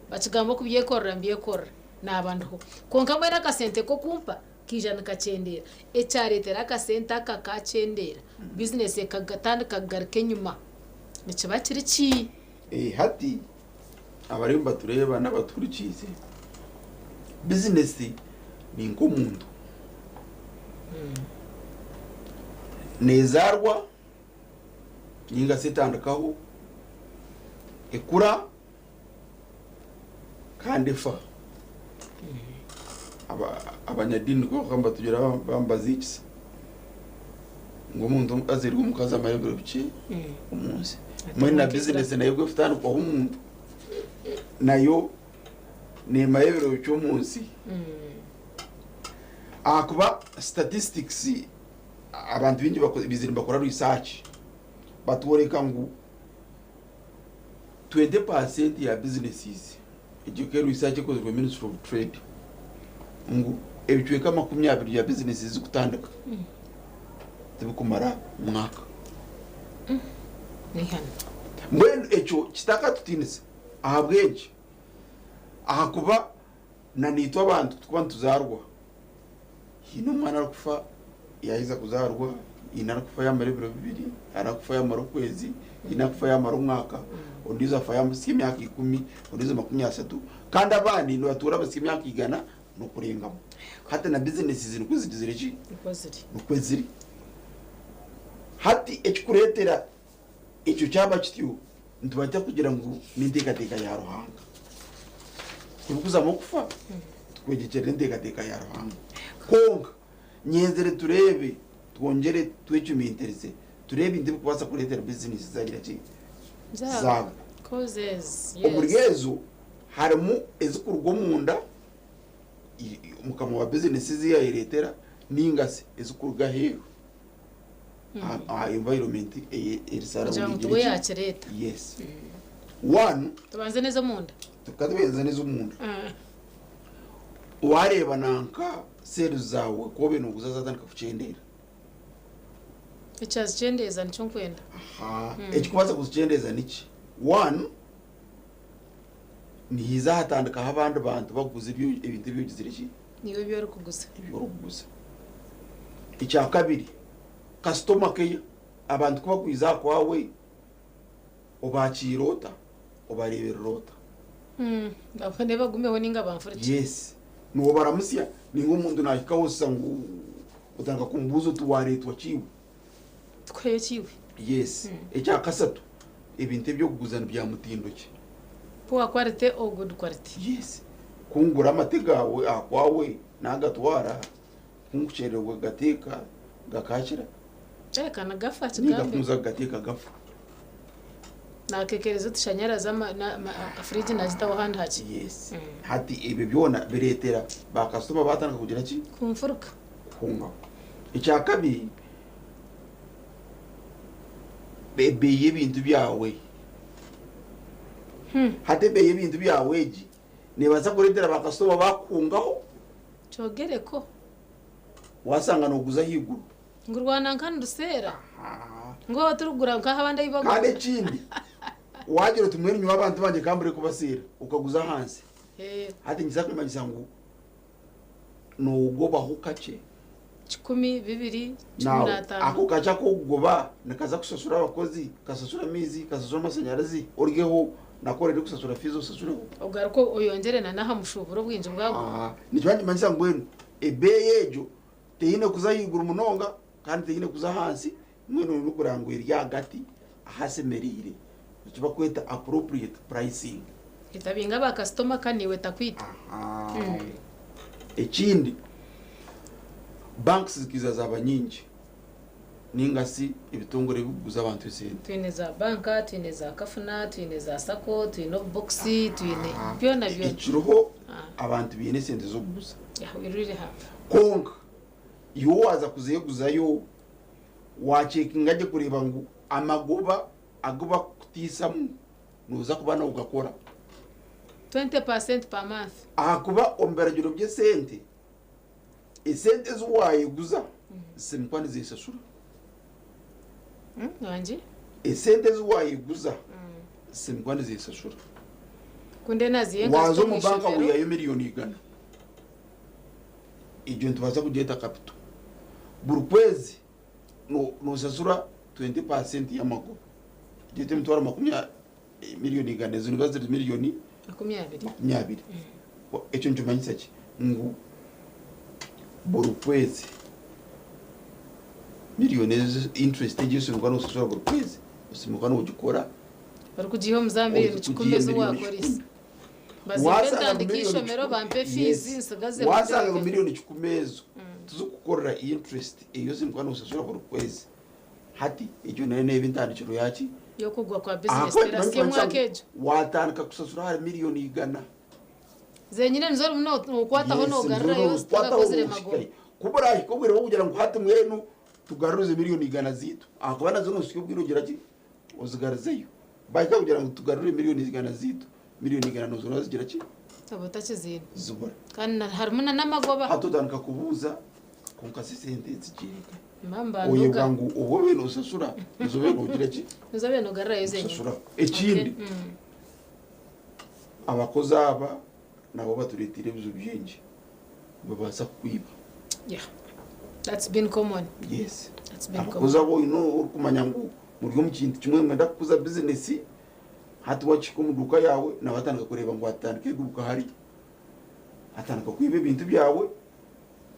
bakigamba okubyekorera mbyekorera, naaba ndiho. Kwonka mbwenu akasente k'okumpa Kaija nikakyendeera. Ekyareetera akasente aka kakyendeera, bizinesi ekatandika kugaruka enyima nikiba kiri ki? Hati abariyo nibatureeba n'abatuhurikiize, bizinesi ni nk'omuntu. Neezaarwa ninga shi etandikaho, ekura. Kandi efa. Abanyadiini nikwo barikuba nibatugira bambaziikisa ngu omuntu azairwe omukazi amara ebiro bikye omu nsi. Mbwenu na bizinesi nayo ku erikutandikwaho omuntu, nayo neemara ebiro bikye omu nsi. Ahakuba statistics abantu baingi baizire nibakora research batworeka ngu 20% ya businesses, egyo ekaba eri research ekozirwe Ministry of Trade, ngu ebicweka 20 bya businesses ezikutandika tibikumara mwaka. N'eihano. Mbwenu ekyo kitakatutiinisa. Ahabw'enki? Ahakuba na naitwe abantu tukuba nituzaarwa, haine omwana arikufa yaaheza kuzaarwa, haine arikufa yaamara ebiro bibiri, haine arikufa yaamara okwezi, haine arikufa yaamara omwaka, ondiijo afa yaahitsya emyaka ikumi, ondiijo 30, kandi abandi nibatuura bahitsya emyaka igana n'okurengamu. Hati na bizinesi nikwo zigizire ki? Nikwo ziri. Nikwo ziri. Hati ekikureetera ekyo kyaba kityo, nituba kugira ngu n'enteekateeka ya Ruhanga. Tibikuzamu okufa, tukwegyekyerera enteekateeka ya Ruhanga. Kwonka nyenzire tureebe, twongyere twecumitirize, tureebe ebintu ebirikubaasa kureetera bizinesi zagira ki? Zaagwa. Causes, Omuri yes. ezo harimu ezikuruga omunda, mukama wa bizinesi ezi yayereetera, ninga se ezikuruga aheeru. Aha environment eri Kugira ngu surrounding tuwe eki? yakireeta. Yes. One, Tubanze n'ez'omunda. tukatubanza n'ez'omunda. Wareeba nanka sales zaawe ku obe nooguza zatandika kukyendeera. Ekyazikyendeeza nikyo nkwenda. Ekikubaasa kuzikyendeeza niki? One, nihaija hatandikaho abandi bantu bakuguza ebintu ebi ogizire ki? Niiwe ebi orikuguza. Ebi orikuguza. Ekya kabiri, customer care, abantu ku bakwiza aha kwawe, obakiira ota? Obareeberera ota? Babone bagumeho ninga banfurikye. Yes. Nobaramusya ninga omuntu nahikaho oshusha ngu otandika kumubuuza oti wareetwa ki iwe? Tukuheyo ki iwe? Yes. Ekya kasatu, ebintu eby'okuguza ni bya mutindo ki? Poor quality or good quality? Yes. Ku ngura amate gaawe aha kwawe naagatwara, ku nkukyerererwa kugateeka gakaakira? Reka nagafa Ninga kigambe. ku nza kugateeka gafa? Nakekereza otushanyarazi ama na ma fridge nagitaho ahandi hakye. Yes. Hati ebyo byona bireetera baakasitoma baatandika kugira ki? Kunfuruka. Kuhungaho. Ekya kabiri, ebeeyi y'ebintu byawe. Hati ebeeyi y'ebintu byawe egi neebaasa kureetera baakasitoma baakuhungaho. Kyogereko. Waashanga nooguza ahaiguru. Ngu rwana nka niruseera. Ngu waaba turikugura nkaha abandi ahu bagura. Kandi ekindi, waagira oti mbwenu nyowe abantu bangye ka mbure kubaseera, okaguza ahansi. Hati nikiza kumanyisa ngu noogobaho kakye. Kikumi, bibiri, kikumi Naawe n'ataano. ako kakye aku orikugoba nikaza kushashura abakozi, kashashure amaizi, kashashure amashanyarazi, oryeho nako orende kushashura fiizi oshashureho. Ogaruke oyongyere na n'aha mushuuburo obwingi bwagwo. Nikiba nikimanyisa mbwenu ebeeyi egyo teine kuza ahaiguru munonga kandi teine kuza ahansi, mbwenu oine kureba ngu eri ahagati ahasemereire, eki barikweta appropriate pricing. Etabinga bakasitoma ka naiwe etakwita. Ekindi, banks zikiza zaaba nyingi ninga shi ebitongore ebirikuguza abantu esente. Twine za banka, twine za kafuna, twine za sacco, twine obubokisi, twine byona byona. Ekiriho abantu baine esente z'okuguza. Yeah, we really have. Kwonka iwe waaza kuzeeguzayo waacekinga gye kureeba ngu amagoba agu barikukutiisamu nooza kuba noogakora. 20% per month. Ahakuba omu biragiro by'esente, esente ezi waayeguza zisemekwa nizeeshashura. Wangi? Esente ezi waayeguza zisemekwa nizeeshashura. Kunde naziye nka Waaza omu zita banka omu ishomero. wihayo 100,000,000. Egyo nitubaasa kugyeta capital. Buri kwezi noshashura 20% y'amagoba. Gyete emitwaro makumi a- 100,000,000 ezo niziba ziri miliyoni 20. 20. Ekyo nikimanyisa ki? Ngu buri kwezi miliyoni ezo interest egyo osemekwa noshashura buri kwezi, osemekwa nogikora. Orikugiiha omu za 100,000 Orikugiiha ezi miliyoni waakoresa. kikumi. Bazimbe Wasanga ngu ntandike miliyoni eishomero kikumi- bampe Yes. fiizi nsigaze Wasanga ngu mbutereke. 100,000,000 ezo tizikukorera interest eyo osemekwa noshashura buri kwezi. Hati egyo nayo neeba entandikiro yaki? Y'okugwa kwa bizinesi Ahakuba terasi nikimanyisa y'omwaka ngu egyo. watandika kushashura ahari 100,000,000. Zenyine nizo orimu nookwataho Yes, noogarurayo nizo nookwataho zitakakozire nooshikayo. magoba. Ku burahika obwire bw'okugira ngu hati mbwenu tugaruze 100,000,000 ziitu. Ahakuba nazo noosika obwire ogira ki? Ozigarizeyo. Bahika kugira ngu tugarure 100,000,000 ziitu, 100,000,000 noza orazigira ki? Oba otakiziine. Zibura. Kandi harimu na n'amagoba. Hati otandika kubuuza Konka si sente zigirika. Mamba Oyebwa ndoga. ngu obu obe nosasura nizobe nogira ki? Nizobe nogarrayo zenyine. Osasura. Ekindi, Okay. abakozi aba nabo batureetire ebizibu bingi, nibabaasa kukwiba. Yeah. That's been common. Yes. That's been Abakozi common. abo oine orikumanya ngu muri omu kintu kimwe mwenda kukuza bizinesi, hati wakihika omu duuka yaawe nawe atandika kureeba ngu atandika eduuka hari, atandika kwiba ebintu byawe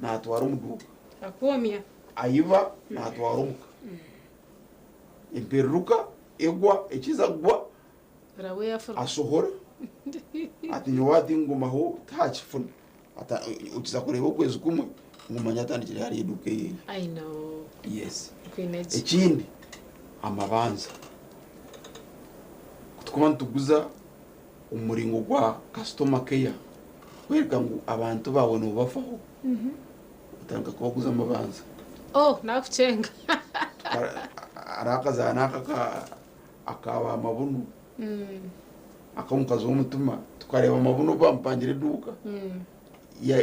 naatwara omu duuka. Akwomya. Ayiba naatwara omuka. Empereruka egwa ekiza kugwa Rawe yafuruka. Asohora ati nyowe ati ngumaho takifuna. Okiza kureeba okwezi kumwe ngumanya atandikire hari eduuka eyeye. I know. Yes. Kwine ki. Ekindi, amabanza. Tukuba nituguza omuringo gwa customer care, kwereka ngu abantu bawe nobafaho, otandika kubaguza amabanza. Oh, nakucenga. Hariho akazaano aka akaba amabunu, ak'omukazi w'omutima, tukareeba amabunu bamupangira eduuka,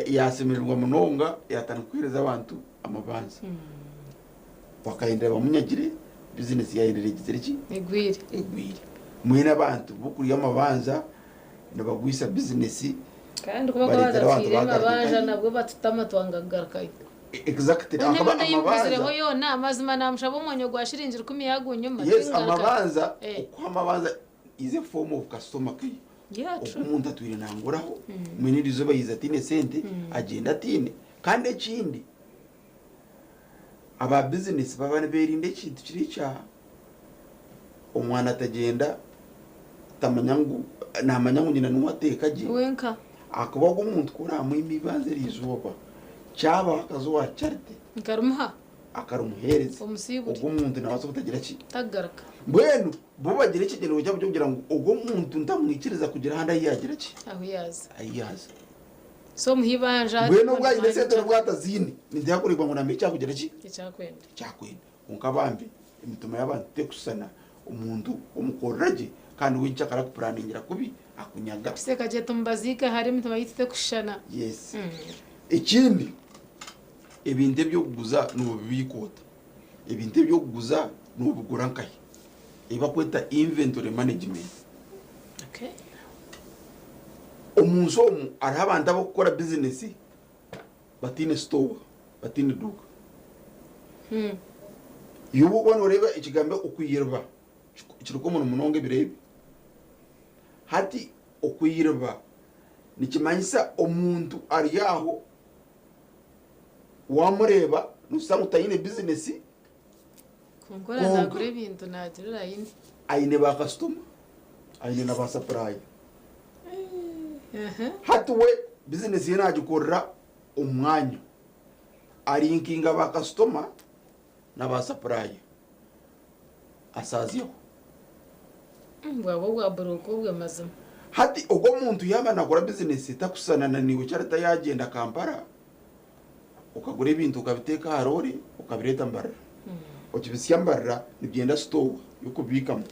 yasemererwa munonga, yatandika kuheereza abantu amabanza. Bakahindura bamunyagire, bizinesi yahindura egizire ki? Egwire. Egwire. Mwine abantu bokurya amabanza nibagwisa bizinesi. Kandi kuba Bareetera abantu badatwire bagaruka. amabanja nabwo batutama twanga kugarukayo. Exactly. None Akaba ndayimbuzireho amabanza yona amazima namushaba omwanya gwa shiringi 10 yagunyuma. Yes, amabanza, okuha amabanza is a form of customer care. Yeah, Oku true. omuntu atwire nanguraho, mwine eriizooba yiza atiine sente, agyenda atiine. Kandi ekindi, aba bizinesi baba niberinda ekintu kiri ekya omwana atagyenda tamanya ngu namanya ngu nyina niwe ateeka gye. Wenka. Ahakuba ogwo omuntu ku oramwima eibanza eriizooba, kyabaho akaza owa Charity Nkarumuha. Akarumuheereza, Omusiburi. ogwo omuntu nabaasa kutagira ki? Tagaruka. Mbwenu bo bagira ekigyendererwa kyabo ky'okugira ngu ogwo omuntu ntamwikiriza kugira ahandi ahu yaagira ki? Ahu yaza. Ahu yaaza. So omuha ibanja. Mbwenu obwo aine esente n'obwo ataziine, nibyakureebwa ngu namanya ekyakugira ki? Ekyakwenda. Ekyakwenda. Kwonka bambi emitima y'abantu tekushushana, omuntu omukorera gye kandi we nkyakara akupuraningira kubi akunyaga. Kiseka gye tumubaziike hare emitima yaitu tekushushana. Yes. Ekindi, ebintu eby'okuguza noobibiika ota? Ebintu eby'okuguza noobigura nkahi? Ebi bakweta inventory management. Okay. Omu nsi omu hariho abantu abakukora bizinesi bataine sitoowa, bataine duuka. Iwe waaba nooreeba ekigambo okwiriba kiri common munonga ebiro ebi. Hati okwiriba nikimanyisa omuntu ari aho waamureeba nooshusha ngu taine bizinesi. Kwonka ora Kwonka nagura ebintu nagira orayine. Aine baakasitoma, aine na baasapuraaya. Aha. Hati we bizinesi ye naagikorera omu mwanya, arinkinga baakasitoma na baasapuraaya, asaazyaho. Bwaba obwa buroka obwe mazima. Hati ogwo omuntu yaaba naakora bizinesi etakushushana na naiwe, kyareta yaagyenda Kampala, okagura ebintu okabiteeka aha roore okabireeta Mbarara. Okibisya Mbarara nibyenda sitoowa y'okubiikamu.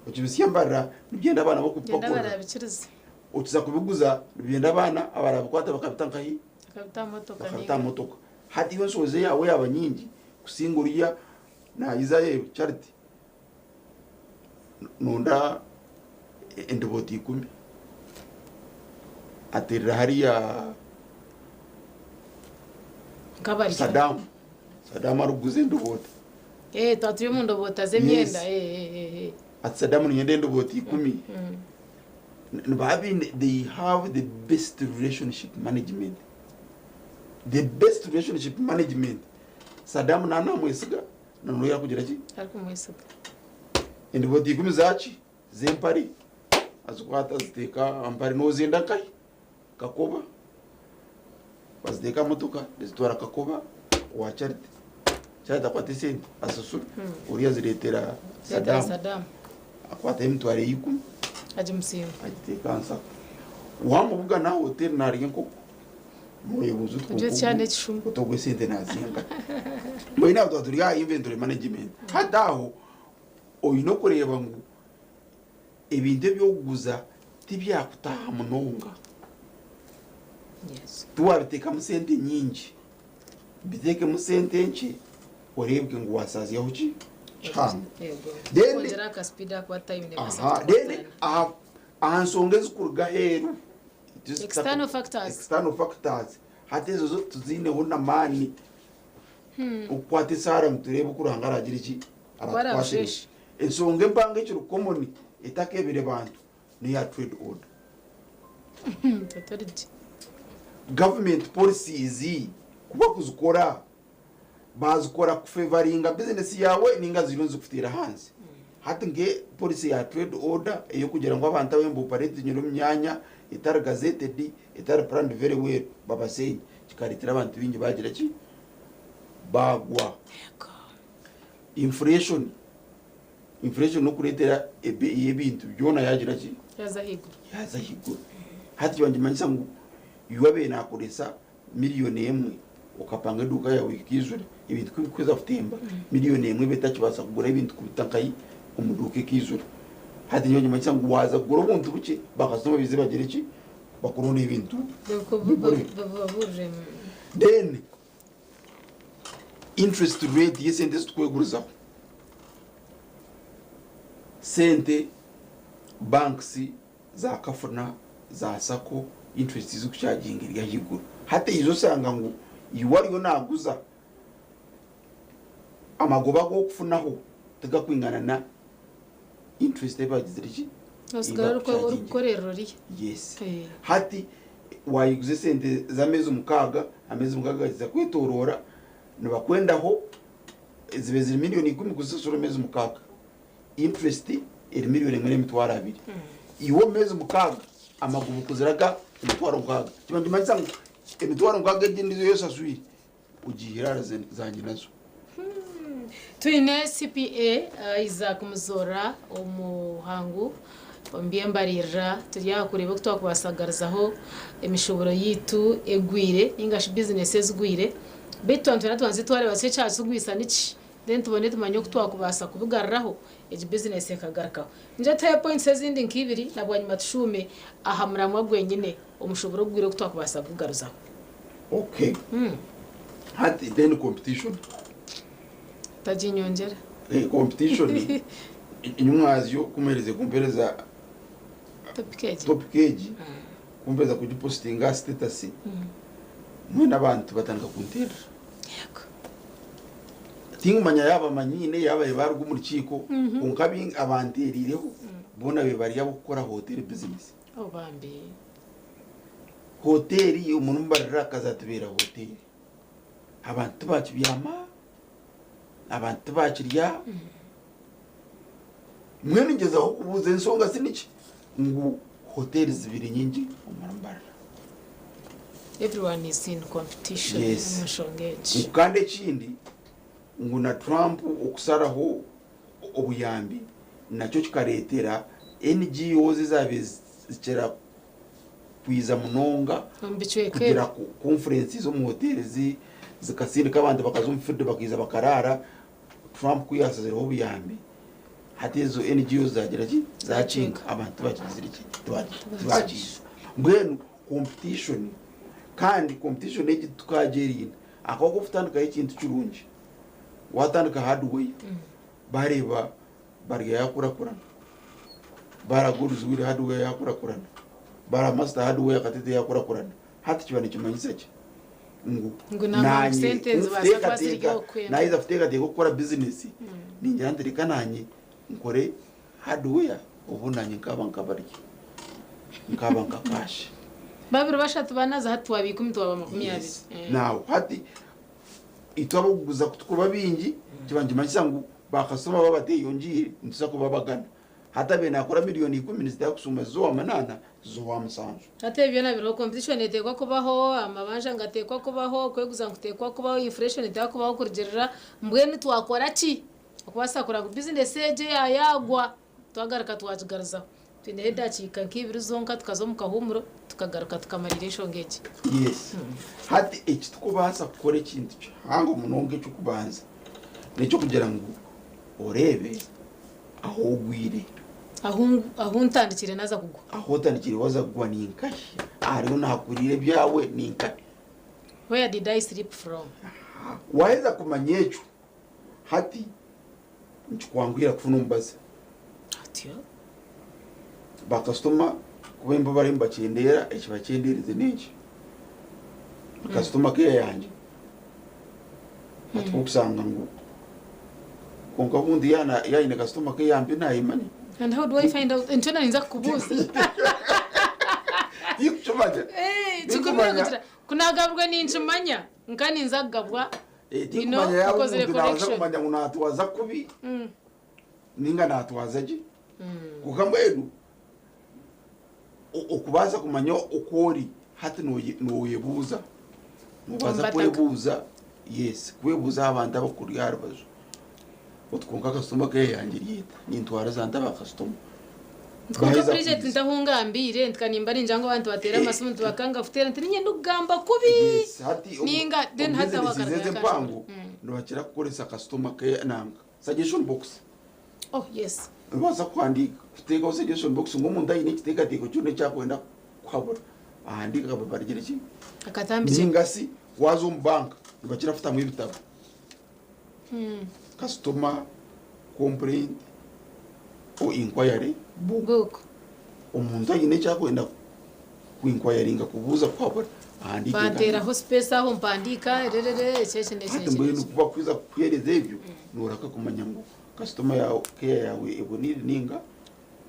Okibisya Mbarara nibyenda abaana Byenda b'okubipakurura. abarabikiriza. Okiza kubiguza nibyenda abaana abarabikwata bakabita nkahi? Bakabita aha motoka. Bakabita aha motoka. Hati iwe enshozi yaawe yaaba nyingi kusinga oriya naayiza aheeru. Charity, nonda endobooti 10. Ateerera hariya Nkabarya. Saddam. Saddam arikuguza endobooti. Eh, twaba turi omu ndoboota z'emyenda. Yes. Eh, eh, eh, eh. Ati Saddam niinyenda endobooti 10. Nibaba baine, they have the best relationship management. The best relationship management. Saddam naaba naamwesiga, na n'oyo arikugira ki? Arikumwesiga. Endobooti 10 zaaki? Z'empare. Azikwata aziteeka aha mpare, noozenda nkahi? Kakoba. Baziteeka aha motoka, bazitwara Kakoba owa Charity. Charity akwata esente asasura, oriya azireetera Reetera Saddam. Saddam. Akwatayo emitwaro 10. Agimusiima. Agiteeka aha nsako. Waamubugana aha hoteeri naarya enkoko, nooyebuuza oti Ogyo ekyana ekishuma. oti ogwo esente naaziiha nkahi? Mbwenu aho twaba turi aha inventory management. Hati aho oine okureeba ngu ebintu eby'okuguza tibyakutaaha munonga. Yes. Tiwabiteekamu sente nyingi. Biteekemu sente nkye oreebwe ngu wasaazyaho ki kihango. Yego. Then- Kwongyera aka speed akuba time nebasa Aha, then aha nsonga ezikuruga aheeru. External factors. External factors. Hati ezo zo tuziineho n'amaani okukwata esaara ngu tureebe oku Ruhanga aragira ki aratukwasire. Arabusheeshe. Ensonga empango ekiri common etakeebire bantu n'eya trade order. Tutari gye. Government policies kuba kuzikora bazikora kufevaringa bizinesi yawe ninga ziriyo nizikuteera ahansi. Hati nke policy ya trade order eyokugira ngu abantu abembu operate omu myanya etari gazetted, etari planned very well, babasenye, kikareetera abantu baingi bagira ki bagwa. Inflation nokureetera ebeeyi y'ebintu byona yagira ki Yaza ahaiguru. Yaza ahaiguru. Hati kibangimanyisa ngu iwe abaire nakoresa 1 million okapanga eduuka yawe ekaijura, ebintu kubikuza kutemba, 1 million eba etakibaasa kugura ebintu kubita nkahi omu duuka ekaijura. Hati nibangimanyisa ngu waza kugura obuntu bukye, bakasitoma bize bagire ki bakuronda ebintu bigure. Baburire. Then interest rate y'esente ezitukwegurizaho, sente banks zakafuna za SACCO, interest zikuchaginga eri ahaiguru. Hati eizo osanga ngu iwe ariyo naguza, amagoba g'okufunaho tigakwingana na interest ebagizire ki Osigara orikukorera oriya. Yes. Hati wayiguza esente z'ameezi 6, ameezi 6 gakiza kwetorora, nibakwendaho zibe ziri 10 million kuzisasura ameezi 6, interest eri 1,200,000. Iwe omu meezi 6 amagoba kuziraga 60,000. Kiba nikimanyisa ngu 60,000 egi ndizo yosaswire ugihira zanye nazo. Twine CPA Isaac Muzora omuhangu omu by'embaririra. Turi aha kureeba oku twakubasagarizaho emishoboro yitu egwire ningashi bizinesi ezigwire. Beitu twantwena twanze twareeba ki ekyakigwisa niki, then tubone tumanye oku twakubaasa kubigaruraho egi bizinesi ekagarukaho. Nje tuhe points ezindi nk'ibiri, na bwanyima tushuume aha muramwa gwenyine, omushoboro ogwire oku twakubaasa kugugaruzaho. Okay. Hati then competition. Taginyongyera. Competition inyumwazyo kumereze kumpereza topic egi. Topic egi kumpereza kugipostinga status, mwene abantu batandika kunterera. Tingumanya yaba manyine yaba baruga omu rukiiko, konka abanterireho boona be bari abokukora hotel business. Oh bambi. Hoteri omuntu mubarira akazatubera hoteri, abantu tibakibyama, abantu tibakirya. Mwene ngezaho kubuuza ensonga siniki ngu hoteri zibiri nyingi omuri Mbarara. Everyone is in competition omu nshonga egi. Ngu kandi ekindi ngu na Trump okusaraho obuyambi nakyo kikareetera NGOs ezabe zikira kwiza munonga omu bicweka kugira ebi. Conferences omu hoteli zikasindika abantu bakaza omu field bakiza bakarara. Trump kuyasazireho obuyambi, hati ezo NGOs zagira ki zakinga, abantu bakigizire ki tibakiza. Mbwenu competition, kandi competition egi tukagyerinda akaboko kutandikaho ekintu kirungi, watandika hardware, bareeba barya yakurakurana, baraguruzwire hardware yakurakurana, bara Master Hardware katete yakurakurana. Hati kiba nikimanyisa ki ngu Ngu nangwa sente zibaasa kuba ziri okwenda. Nayiza kuteekateeka okukora bizinesi, ningira nti reka nanye nkore hardware, obu nanye nkaba nkabarya, nkaba nka cash. Babiri, bashatu, banaza, hati twaba 10, twaba 20. Nawe hati itwe abakuguza kutukuba bingi, kiba nikimanyisa ngu bakasitoma baba bateyongiire, nituza kuba bagana. Hati abe nakora 10 million nizitaka kusuma zowa 8, zowa 7. Hati ebyo byona biriho, competition eteekwa kubaho, amabanja ngateekwa kubaho, okweguza nkuteekwa kubaho, inflation eteekwa kubaho kurugirira. Mbwenu twakora ki okubaasa kureba ngu bizinesi egi eyayagwa twagaruka twagigaruzaho? Twineho edakiika nk'ibiri zonka, tukaza omu kahuumuro, tukagaruka tukamarira enshonga egi. Yes. Hati eki tukubaasa kukora, ekintu kihango munonga ekyokubanza nekyokugira ngu oreebe aho ogwire. Ahu ntandikire naza kugwa. Aho otandikire waza kugwa ninkahi, ahariho nahakurire ebyawe ninkahi? Where did I sleep from? Waheza kumanya ekyo, hati nikikwanguhira kufuna omubazi. Atyo. Bakasitoma kuba imbo bariyo nibakyendeera, ekibakyendeerize n'enki? Kasitoma keya yangye. Hati okusanga ngu kwonka obundi yaaba aine kasitoma keya mbi nayimanya. And how do I find out? Nikyo narinza kukubuuza. Tikukimanya. Eh, kigumire kugira kunagabirwa ninkimanya nka ninza kugabwa. You know, Tikumanya yaaba ukozire omuntu naaza correction. kumanya ngu natwaza kubi ninga natwaza gye. Kwonka mbwenu okubaasa kumanya oku ori hati nooyebuuza. Noobaasa Omu bataka. kwebuuza, yes, kwebuuza aha bantu abakuri aha rubaju. Oti kwonka kasitoma keeye yangye eri eta? Nintwariza nta bakasitoma? Nti kwonka Baheza Bridget kwiza. ntahungambiire nti kanimba ningira ngu abantu bateera amasimu nti bakanga kuteera nti niinye ndikugamba kubi. Yes, hati Ninga then omu hati aho business akaruga ezi empango nibakira kukoresa customer care nanga suggestion box. Oh yes. Nobaasa kuhandiika kuteekaho suggestion box ngu omuntu aine ekiteekateeko kyona eki arikwenda kuhabura ahandiike akapapara agire ki? Akatambikye. Ninga shi waaza omu banka nibakira kutamu ebitabo. Customer complaint or inquiry book. Book. Omuntu aine eki arikwenda kuinkwayaringa kubuuza kuhabura ahandiike Banteeraho space aho mpandiika rerere eki eki n'eki Hati n'eki. mbwenu ku bakuza kukuheereza ebyo nooraka kumanya ngu kasitoma yaawe care yaawe eboniire ninga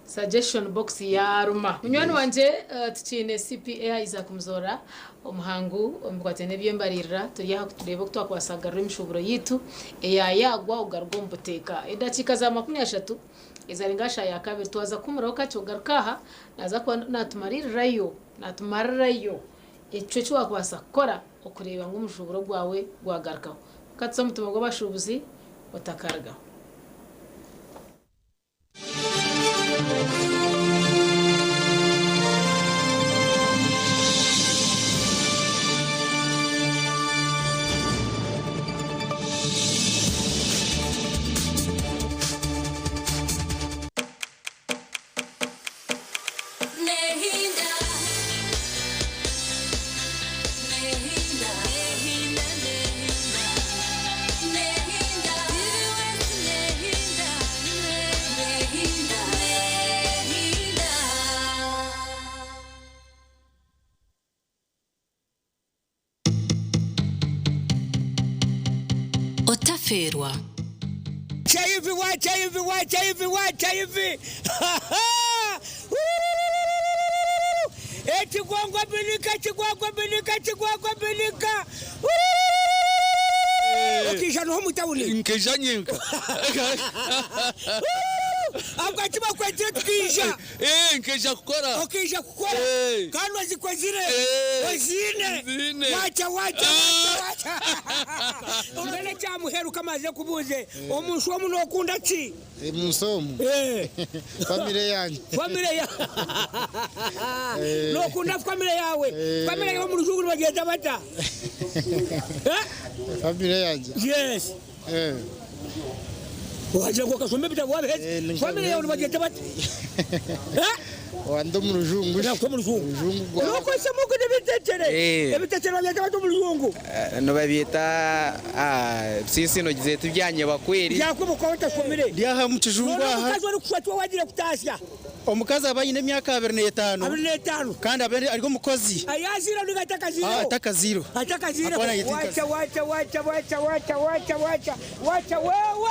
Suggestion box yaaruma. Munywani wangye eh, tukiine CPA Isaac Muzoora omuhangu omu bikwatiraine n'eby'embaririra turi aha kutureeba oku twakubaasa kugarura emishuuburo yaitu eyayaagwa okugaruka omu buteeka. Edakiika za 30 ezarenga aha shaaha ya kabiri twaza kuhumuraho kakye ogaruka aha naaza kuba naatumaririrayo naatumarirayo ekyo eki waakubaasa kukora okureeba ngu omushuuburo gwawe gwagarukaho. Katuze omutima gw'abashuubuzi otakarugaho. Nehinda. Nehinda. Nehinda. Nehinda. Nehinda. Nehinda. Nehinda. Otafeerwa. Wacha hivi, wacha hivi, wacha hivi, wacha hivi. Ekigwangwa bilika, kigwangwa bilika, kigwangwa bilika. Okija noho mutawuni. Nkija nyenka. Abwaki bakwetire tukija? Nkija kukora. Okija kukora. Kandi ozikozire. Oziine. Nziine. Wacha, wacha, wacha, wacha. Mbele kyamuheruka maze kubuze. Omuntu omu nokunda ki? Omunsi omu famire yange. Famire ya Nokunda famire yawe. Famire yawe mu rujungu nibagenda bata? Famire yange. Yes. Wagira ngu okashoma ebitabo wabiheza. Famire yawe nibagenda bata? Wandi omu rujungu. Nako omu rujungu. Rujungu gwa. Nokozesa muku n'ebitekyere. Ebitekyere babyeta bata omu rujungu? Nibabyeta ebisinsino gizeta ebyanye bakweri. Byakuba otashomire. Ndi aha mu kijungu None aha. omukazi orikushwa wagira kutasya. Omukazi aba aine emyaka 25. 25. Kandi aba ari omukozi. Ayazira ninga atakazire. Ah, atakazire. Atakazire. Akaba nayeta Wacha, wacha, wacha, wacha, wacha, wacha, wacha, wacha, wewe.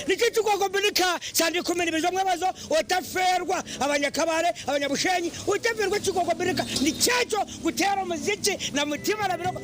Nikyo kigwangwa sandi 12 z'omwebazo otaferwa abanyakabare abanyabushenyi otaferwa kigwangwa ni kyekyo gutera omuziki na mutima na biroko.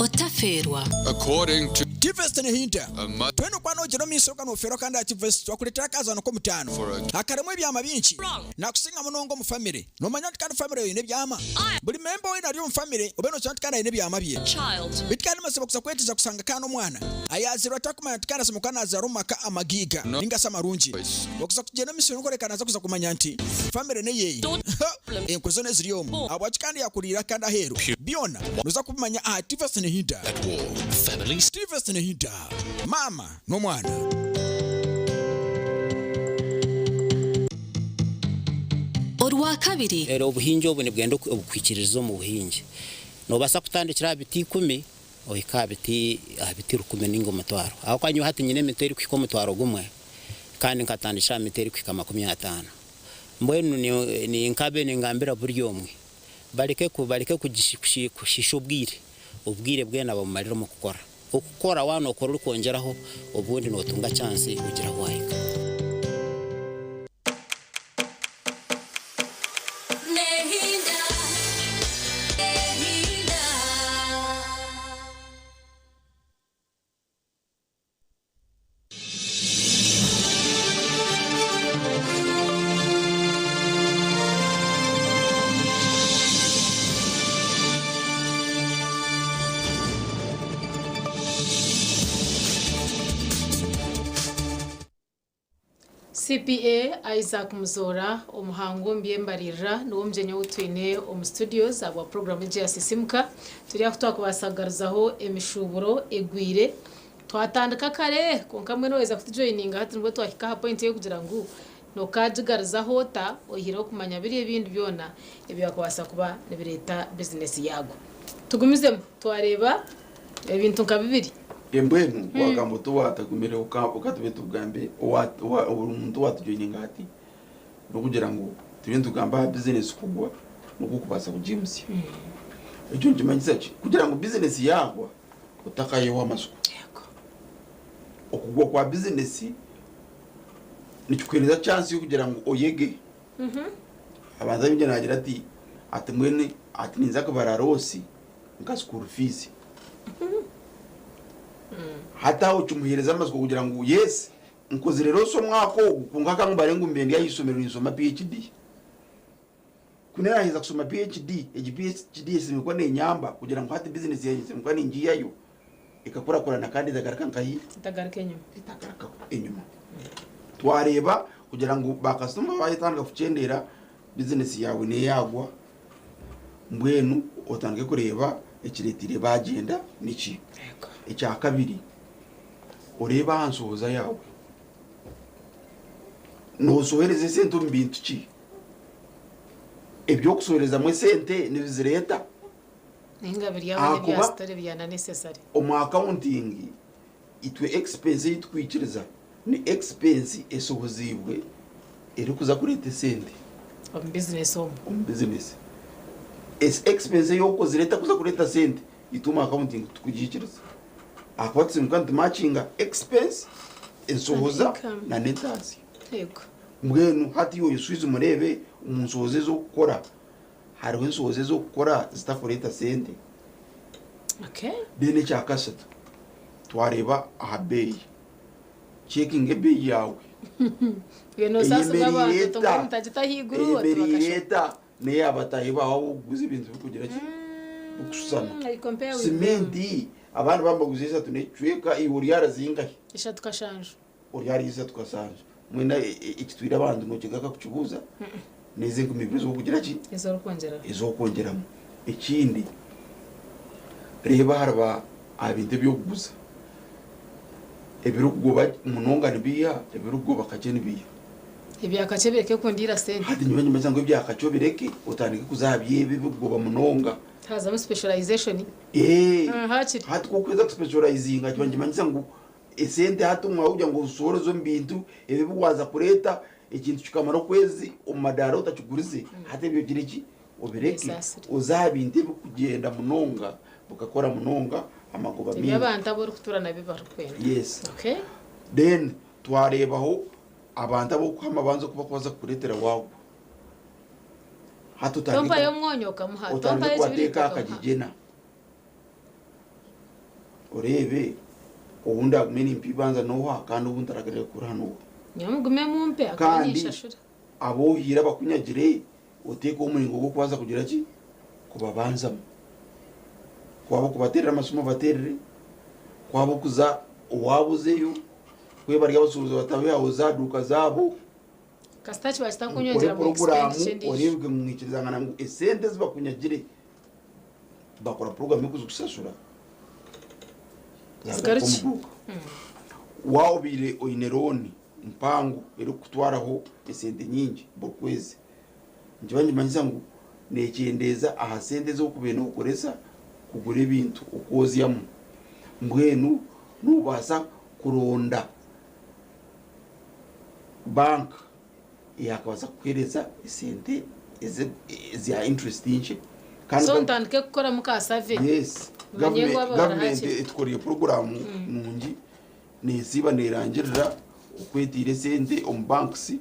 Otafeerwa. According to Tivest Nehinda. Twena okwana ogira omu maisho nofeerwa kandi aha Tivest twakureetera akazano k'omutaano. Akarimu ebyama bingi. Nakusinga munonga omu famire. Noomanya nti kandi famire eine ebyama. Buri memba weena ari omu famire obe nookira nti kandi aine ebyama bye. Child. Beitu kandi mazima kuza kwetegyereza kusanga kandi omwana ayaazirwe atakumanya nti kandi ashemereire kuba naazaara omu maka amagiiga ninga shi amarungi. Okuza kugyenda omu maisho n'okworeka naaza kuza kumanya nti famire n'eyeeye. Enkwe zoona eziri omu. Ahabwaki kandi yaakuriire kandi aheeru. Byona nooza kubimanya aha Tivest Nehinda. Tivest Nehinda. Maama n'omwana. Orwakabiri. Reero obuhingi obu nibwenda okwikiririza omu buhingi. Noobaasa kutandikira aha biti ikumi ohike aha biti aha biti rukumi nainga omutwaro. Ahabw'okuba nyowe hati nyine emiti erikuhika omutwaro gumwe kandi nkatandikira aha miti erikuhika 50. Mbwenu ninkabe ningambira buri omwe bareke bareke kushiisha obwire, obwire bwena babumarire omu kukora. Okukora waaba nookora orikwongyeraho obundi nootunga chansi ogira ahu waahika. CPA Isaac Muzoora, omuhangu omu by'embaririra niwe omugyenyi ou twine omu studios ahabwa puroguraamu egi eya Sisimuka. Turi aha ku twakubaasa kugaruzaho emishuuburo egwire. Twatandika kare kwonka mbwenu waheza kutujoyininga hati nibwo twahika aha point y'okugira ngu nokagigaruzaho ota oyihireho okumanya biri ebindi byona ebyakubaasa kuba nibireeta bizinesi yagwa. Tugumizemu twareeba ebintu nka bibiri. Mbwenu wagamba oti owatagumire okatube tugambe omuntu owatujoyininga hati nokugira ngu turiyo nitugamba aha bizinesi kugwa nikwo okubaasa kugimutsya. Ekyo nikimanyisa ki? Kugira ngu bizinesi yagwa otakayeho amatsiko. Okugwa kwa bizinesi nikikuhereza chance yokugira ngu oyege. Abantu abaingi nagira ati ati mbwenu ati ninza kubara loss nka school fees. Hati aho kimuhereza amatsiko kugira ngu yes nkozire loss omwaka ogu kwonka kangubare ngu mbe ndi aha ishomero ninshoma PhD. Ku naaheza kushoma PhD, egi PhD eshemereire kuba nenyamba kugira ngu hati bizinesi yangye nshemeriire kuba ningiihayo ekakurakurana kandi etagaruka nkahi? Etagaruka enyima. Etagaruka enyima. Twareeba kugira ngu bakasitoma baayetandika kukyendeera, bizinesi yaawe neeyagwa, mbwenu otandike kureeba ekireeteire baagyenda niki. Ekyakabiri, oreebe aha nshohoza yaawe. Nooshohereza esente omu bintu ki? Eby'okushoherezamu esente nibizireeta? Ninga biri aho Ahakuba n'ebya story bya na necessary. omu accounting itwe expense ei tukwikiriza ni expense eshohoziibwe erikuza kureeta esente. Omu business omu. Omu business. Expense ei okozire etakuza kureeta sente itwe omu accounting titukugiikiriza ahakuba tusimuka nitumakinga expense, enshohoza Na na n'entaasya. Yego. Mbwenu hati iwe oyeshwijume oreebe omu nshohoza ez'okukora hariho enshohoza ez'okukora zitakureeta sente. Okay. Then ekyakashatu twareeba aha beeyi, cekinga ebeeyi yaawe. Mbwenu osaasibwa abantu Eyemereire oti mbwenu eta? mutagita ahaiguru oti Eyemereire bakashuba. eta n'eya bataahi baawe abu orikuguza ebintu birikugira ki? Birikushushana. I compare with them. Simenti abandi baba nibaguza eshatu n'ekicweka iwe ori ahari zingahi? Eshatu kashanju. Ori ahari eshatu kashanju. Mbwenu ekitwire abantu nokigaruka kukibuuza n'ezi enkumi ibiri ez'okugira ki? Ez'orikwongyeraho. Ez'okwongyeramu. Ekindi reeba ahari ba aha bintu eby'okuguza, ebirikugoba munonga nibiiha, ebirikugoba kakye nibiiha? Ebya kakye bireke kundiira sente. Hati nyowe niinyija ngu ebya kakye obireke otandike kuza aha by'ebi ebirikugoba munonga. Hazamu specialization. Ee, Hakiri. hati ku orikuheza kuspecializinga kiba nikimanyisa ngu esente hati omwanya gw'okugira ngu ozishohoreze omu bintu ebi ebi waaza kureeta ekintu kikamara okwezi omu madaara otakigurize, hati ebyo ogire ki? Obireke Obisaasire. oze aha bintu ebirikugyenda munonga bikakora munonga amagoba Ebi maingi. abantu abu orikutuura nabo barikwenda. Yes. Okay. Then twareebaho abantu ab'okuha amabanza oku barikubaasa kukureetera waagwa. Hati otandike Tompayo omwonyo okamuha, otandike tompayo ekibiriiti kubateeka aha okamuha. kagyegyena. Oreebe ou ndaagume nimpa eibanja n'oha kandi ou ntaragarire kuriha n'oha. Nyowe mugume mumpe ahakuba Kandi ninshashura. abu ohaire abakunyagire oteekeho omuringo gw'okubaasa kugira ki? Kubabanzamu. Kwaba okubateerera amasimu obateerere, kwaba okuza owaabo ozeyo, kweeba bari abashuubuzi bataahi baawe oze aha duuka zaabo. Kasita kiba Mukore kitakunyongyera mu puroguraamu expenditure endiijo. oreebeke ngu mwikirizangana ngu esente ezi bakunyagire bakora puroguraamu y'okuzikushashura zagaruka omu Zigarukye. duuka. Waaba obaire oine looni mpango erikukutwaraho esente nyingi buri kwezi. Nikiba nikimanyisa ngu nekyendeeza aha sente ezi orikuba nokoresa kugura ebintu okwozyamu. Mbwenu nobaasa kuronda bank eyakabaasa kukuhereza esente eza interest nkye. So ntandike kukoramu ka survey. Yes. Manye ngu aba Gavumenti barahakye. etukorire puroguramu nungi nesiiba nerangirira okwetiira esente omu banks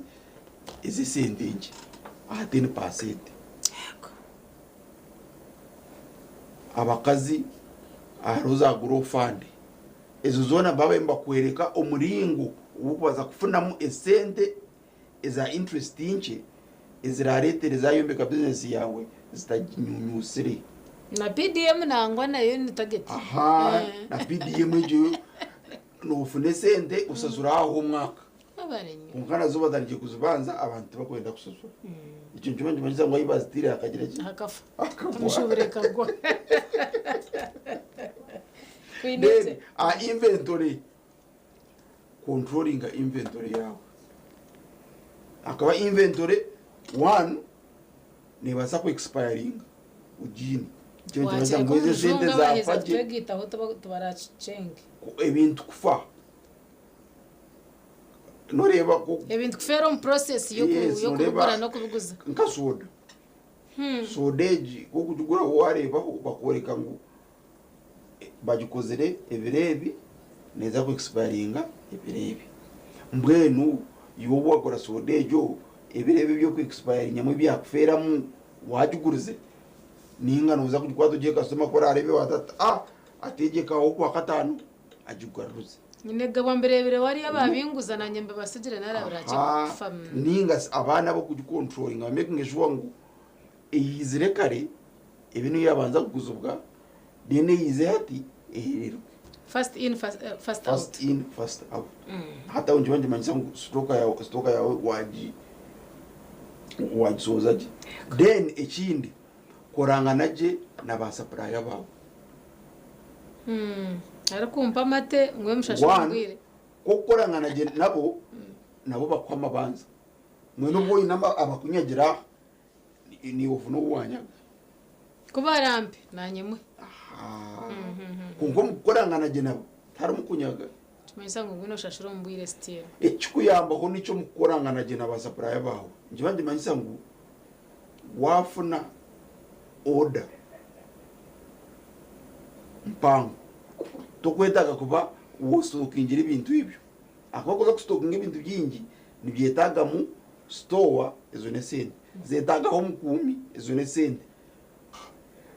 ez'esente nkye aha 10%. Abakazi hariho za Grow Fund. Ezo zoona nibaba nibakworeka omuringo ogw'okubaasa kufunamu esente eza interest nkye ezirareetere zayombeka bizinesi yaawe zitaginyunyusire. Na PDM nangwa nayo ni target. Aha, na PDM egyo noofuna esente oshashura hahwaho omwaka. Kwonka nazo batandikire kuzibanza abantu tibakwenda kushashura. Ekyo nikyo nikimanyisa ngu ahu bazitiire hakagira ki? Hakafa. Hakagwa. Omushuburo ekagwa. Then aha inventory, controllinga inventory yaawe. Hakaba inventory one neebaasa ku expiringa ogiine. Nikyo nikimanyisa Wakyeka ngu ezo omujungu esente abaheza zaafa gye. kutwegaitaho tubarakicenge. Ebintu kufa. Noreeba ku Ebintu kufeera omu process Yes, y'okubigura noreeba n'okubiguza. nka soda. Soda egi ku orikugigura wareebaho bakworeka ngu bagikozire ebiro ebi neeza ku expiringa ebiro ebi. Mbwenu iwe obu wagura soda egyo ebiro ebi eby'oku expiringamu ebyakufeeramu wagigurize? Ninga nooza kugikwata ogihe kasitoma ku oraareebe ati ah ateegyeka aho okwakataano agikugaruze. Nyine gabwa mbirebire wariya babinguza nanye mbibasigire narabira Aha, kufa. Ninga abaana b'okugikontrolinga bamakinge sure ngu eyizire kare ebi niyo yabanza kuguzibwa then eyize hati ehererwe. First in first, first out. First in first out. Hati aho nikiba nikimanyisa ngu sitoka yawe sitoka yawe wagi wagisohoza gye. Then ekindi korangana gye na ba supplier baawe. Arikumpa amate ngwe mushashe One, ngwire. Ku okukorangana gye nabo, nabo bakuha amabanza. Mbwenu obu oine abakunyagira aha, niiwe ofuna ou wanyaga. Ku barampe nanye muhe. Kwonka omu kukorangana gye nabo tiharimu kunyaga. Kimanyisa ngu ngwino oshashure omu bwire still. Ekikuyambaho nikyo omu kukorangana gye na ba supplier baawe, nikiba nikimanyisa ngu waafuna order mpango, tokwetaaga kuba wositokingira ebintu ebyo. Ahakuba ku orikuza kusitokinga ebintu bingi, nibyetaagamu sitowa, ezo n'esente. Zeetaagaho omukuumi, ezo n'esente.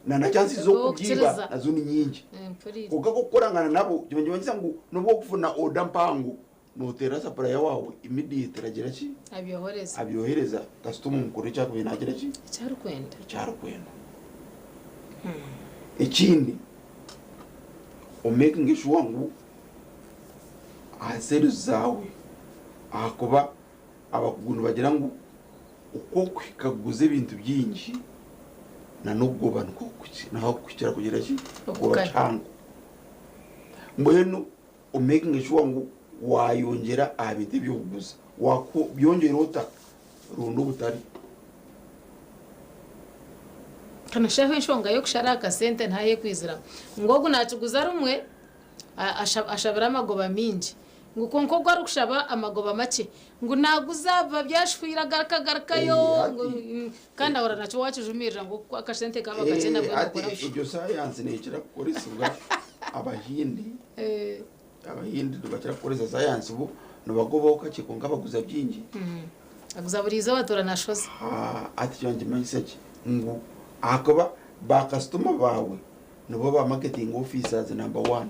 Na na chances z'okubyiba Okukiriza. nazo ni nyingi. Mpurire. Kwonka ku okukorangana nabo, nikiba nikimanyisa ngu n'obu okufuna order mpango, nooteera supplier waawe immediate aragira ki? Abyohereza. Abyohereza, kasita omukuru eki arikuba naagira ki? Eki arikwenda. Eki arikwenda. Ekindi, omakinge sure ngu aha sales zaawe ahakuba abakugu nibagira ngu oku orikuhika kuguza ebintu bingi na n'okugoba nikwo niho kuhikira kugira ki? Kugoba Okukanya. kihango. Mbwenu omakinge sure ngu wayongyera aha bintu ebi orikuguza. Wabyongyera ota? Ronda obutare. Kanashaho enshonga y'okushara akasente ntaho ekwizira ngu ogu nakiguza rumwe ashabire amagoba mingi ngu kwonka ogu arikushaba amagoba makye ngu naguza biba byashwire agaruka agarukayo ngu, kandi ahora nakyo wakijumirira ngu akasente kaba kakye nabwo Hati nokora busha. Egyo sayansi nekira kukoresibwa abahindi. Abahindi nibakira kukoresa sayansi, bo nibagobaho kakye kwonka baguza bingi. Aguza buri izooba atura nashoza. Ah, ati kyo nikimanyisa ki? Ngu ahakuba bakasitoma baawe nibo ba marketing officers number one.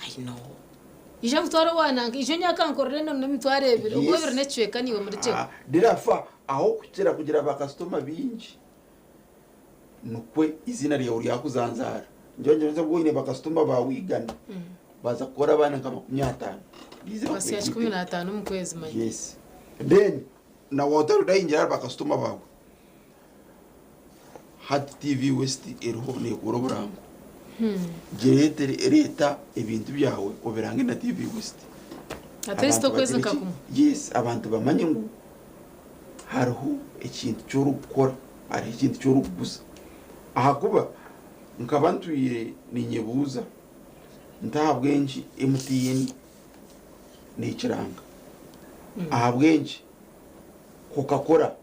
I know. Ija mutwaro wanange ijo nyakankorere none emitwaro ebiri ubwo Yes. ebiri n'ekicweka niiwe muri kyeko. Ah, dirafa aho kukira kugira bakasitoma bingi nikwe izina ryawe ryakuzanzara. Njye ngira ngo oine bakasitoma bawe 100 baza kukora abaana nka 50. Bize Basiya bakwegite. 15 omu kwezi manya. Yes. Then na watari udayingira bakasitoma bawe. Hati TV West eriho nekora oburango. Gireetere reeta ebintu byawe obirange na TV West. At least Abantu okwezi bagire ki? nka kumwe. Yes, abantu bamanye ngu Hariho ekintu ky'orikukora, hariho ekintu ky'orikuguza. Ahakuba nkaba ntwire ninyebuuza nti ahabw'enki MTN nekiranga, ahabw'enki Coca-Cola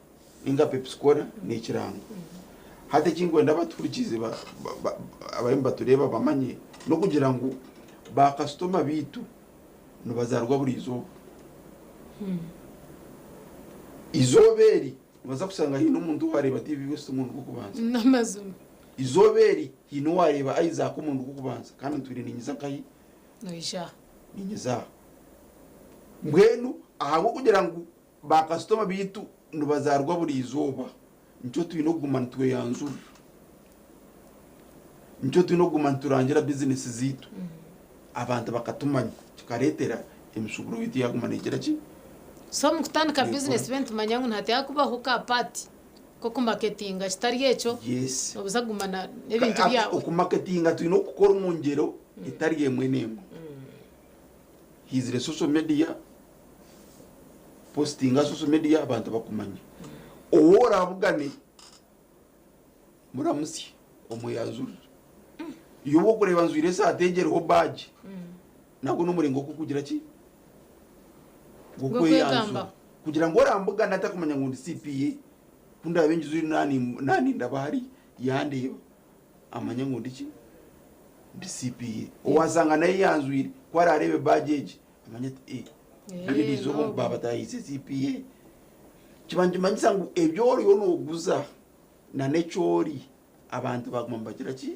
ninga Pepsi-Cola nekiranga. Hati ekinkwenda abatuhurikiize abariyo nibatureeba bamanye n'okugira ngu bakasitoma baitu nibazaarwa buri izooba. Izooba eri nibaza kushanga haine omuntu owareeba TV West omurundi gw'okubanza. N'amazima. Izooba eri haine owareeba Isaac omurundi gw'okubanza kandi ntwire ninyiza nkahi? Noija. Ninyiza aha. Mbwenu ahabw'okugira ngu bakasitoma baitu nibazaarwa buri izooba, nikyo twine okuguma nitweyanzurira. Nikyo twine okuguma niturangira bizinesi zaitu abantu bakatumanya kikareetera emishuburo yaitu yaaguma neegira ki? So omu kutandika Neekura. bizinesi be nitumanya ngu nihateekwa kubaho ka part k'okumaketinga kitari ekyo Yes. noobaasa kuguma n'ebintu byawe. Okumaketinga twine okukora omu ngyero etari emwe n'emwe. Haizire social media, positinga aha social media abantu bakumanye. Ou orabugane muramutsye omweyanzurire. Iwe obu orikureeba njwaire esaati egi eriho baagi, nagwo n'omuringo gw'okugira ki? Gw'okweyanzura. Kugira ngu orambugana atakumanya ngu ndi CPA, ku ndaabe ngijwaire naanindaba hariya yandeeba amanye ngu ndi ki? Ndi CPA. Owaashanga nawe yanjwaire ku araareebe baagi egi amanye ati ee biri eriizooba omu baabataahiise CPA. Kiba nikimanyisa ngu ebi oriyo nooguza n'eki ori abantu baaguma nibagira ki?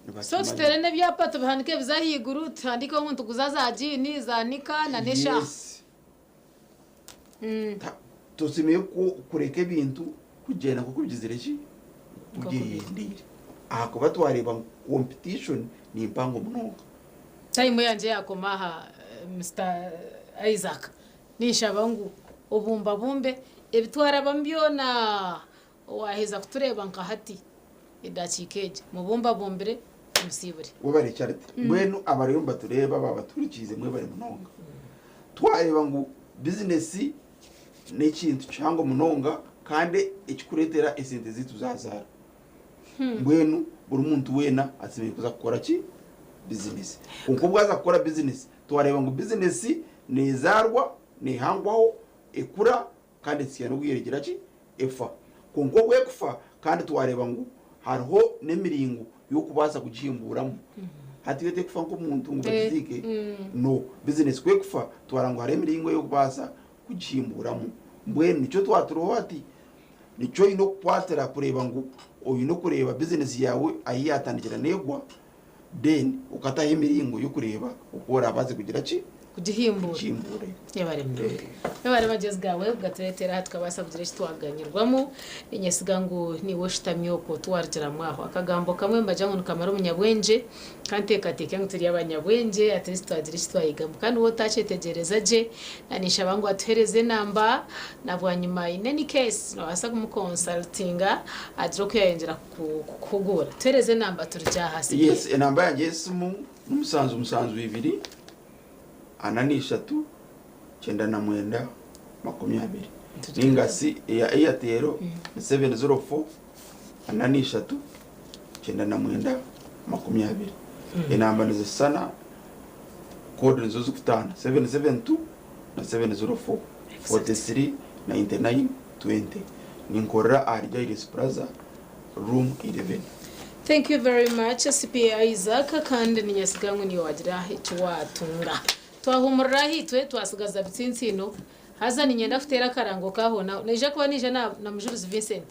So Nibakimanya. tuteere n'ebyapa tubihanike bize ahaiguru tuhandiikeho ngu nituguza za jiini, za nika na n'eshaaha. Yes. Tosemeriire kureka ebintu kugyenda nk'oku bigizire ki? Nk'oku byeyendeire. Ahakuba twareeba ngu competition ni mpango munonga. Tayimu yangye yaakoma aha Mister Isaac. Ninshaba ngu obumbabumbe ebi twarabamu byona owaaheza kutureeba nka hati edakiika egi, mubumbabumbire omusiibure. Webare Charity. Mbwenu abariyo nibatureeba baabatuhurikiize mwebare munonga. Twareeba ngu bizinesi n'ekintu kihango munonga kandi ekikureetera esente zaitu zaazaara. Mbwenu buri muntu weena asemeriire kuza kukora ki? Bizinesi. Kwonka obu waaza kukora bizinesi, twareeba ngu bizinesi neezaarwa, neehangwaho, ekura kandi ehitsya n'obwire egira ki? Efa. Kwonka obu ekufa kandi twareeba ngu hariho n'emiringo y'okubaasa kugihimbuuramu. Hati yo tekufa nk'omuntu ngu bagiziike, no. Bizinesi ku ekufa, twareeba ngu hariho emiringo ey'okubaasa kugihimbuuramu. Mbwenu nikyo twaturiho hati, nikyo oine okukwatira kureeba ngu oine okureeba bizinesi yaawe ahu yaatandikira neegwa, then okataho emiringo y'okureeba oku oraabaase kugira ki? Kugihimbuura. Kugihimbuura. Yebare munonga. Yebare magyezi gaawe kugatureetera aha tukabaasa kugira eki twaganyirwamu. Niinyesiga ngu niiwe oshutami okwo tiwarugiramu aho. Akagambo kamwe nibagira ngu nikamara omunyabwengye, ka nteekateeke ngu turi abanyabwengye at least twagira eki twayigamu. Kandi waaba otakyetegyereza gye, na ninshaba ngu atuheereze enamba na bwanyima in any case noobaasa kumukonsarutinga agire oku yaayongyera kukuhuguura. Tuheereze enamba turugye aha CPA. Yes, enamba yangye y'esimu ni musanju musanju ibiri 43 99 20 ninga si eya Airtel ni 704 43 99 20. Enamba nizishushana, code nizo zikutaana 772 na 704 43 99 20. Ninkorera ahari Jairos Plaza room 11. Thank you very much CPA Isaac kandi ninyesiga ngu niiwe wagira eki waatunga. Twahumurira aha itwe twasigaza bitsintsiino haza niinyenda kuteera akarango kahonaho. Naija kuba naija na na Mujurizi Vincent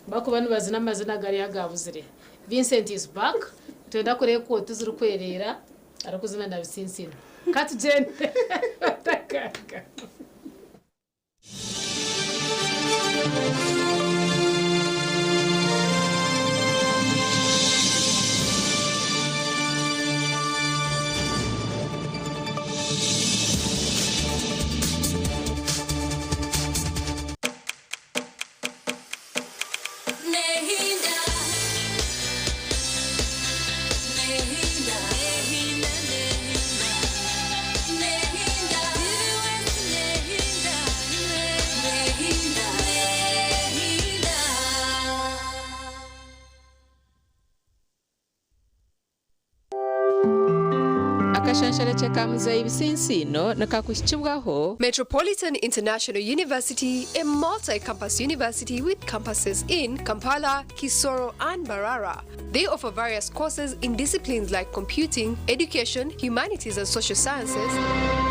bakuba nibazina amazina gari agaabuzire. Vincent is back nitwenda kureeba oku oti zirikwereera arikuzina na bitsintsiino. Ka tugyende otakaaga. Akashesherekye ka Muzeeyi Bisinsiino nikakuhikibwaho. Metropolitan International University, a multi-campus university with campuses in Kampala, Kisoro, and Mbarara. They offer various courses in disciplines like computing, education, humanities and social sciences.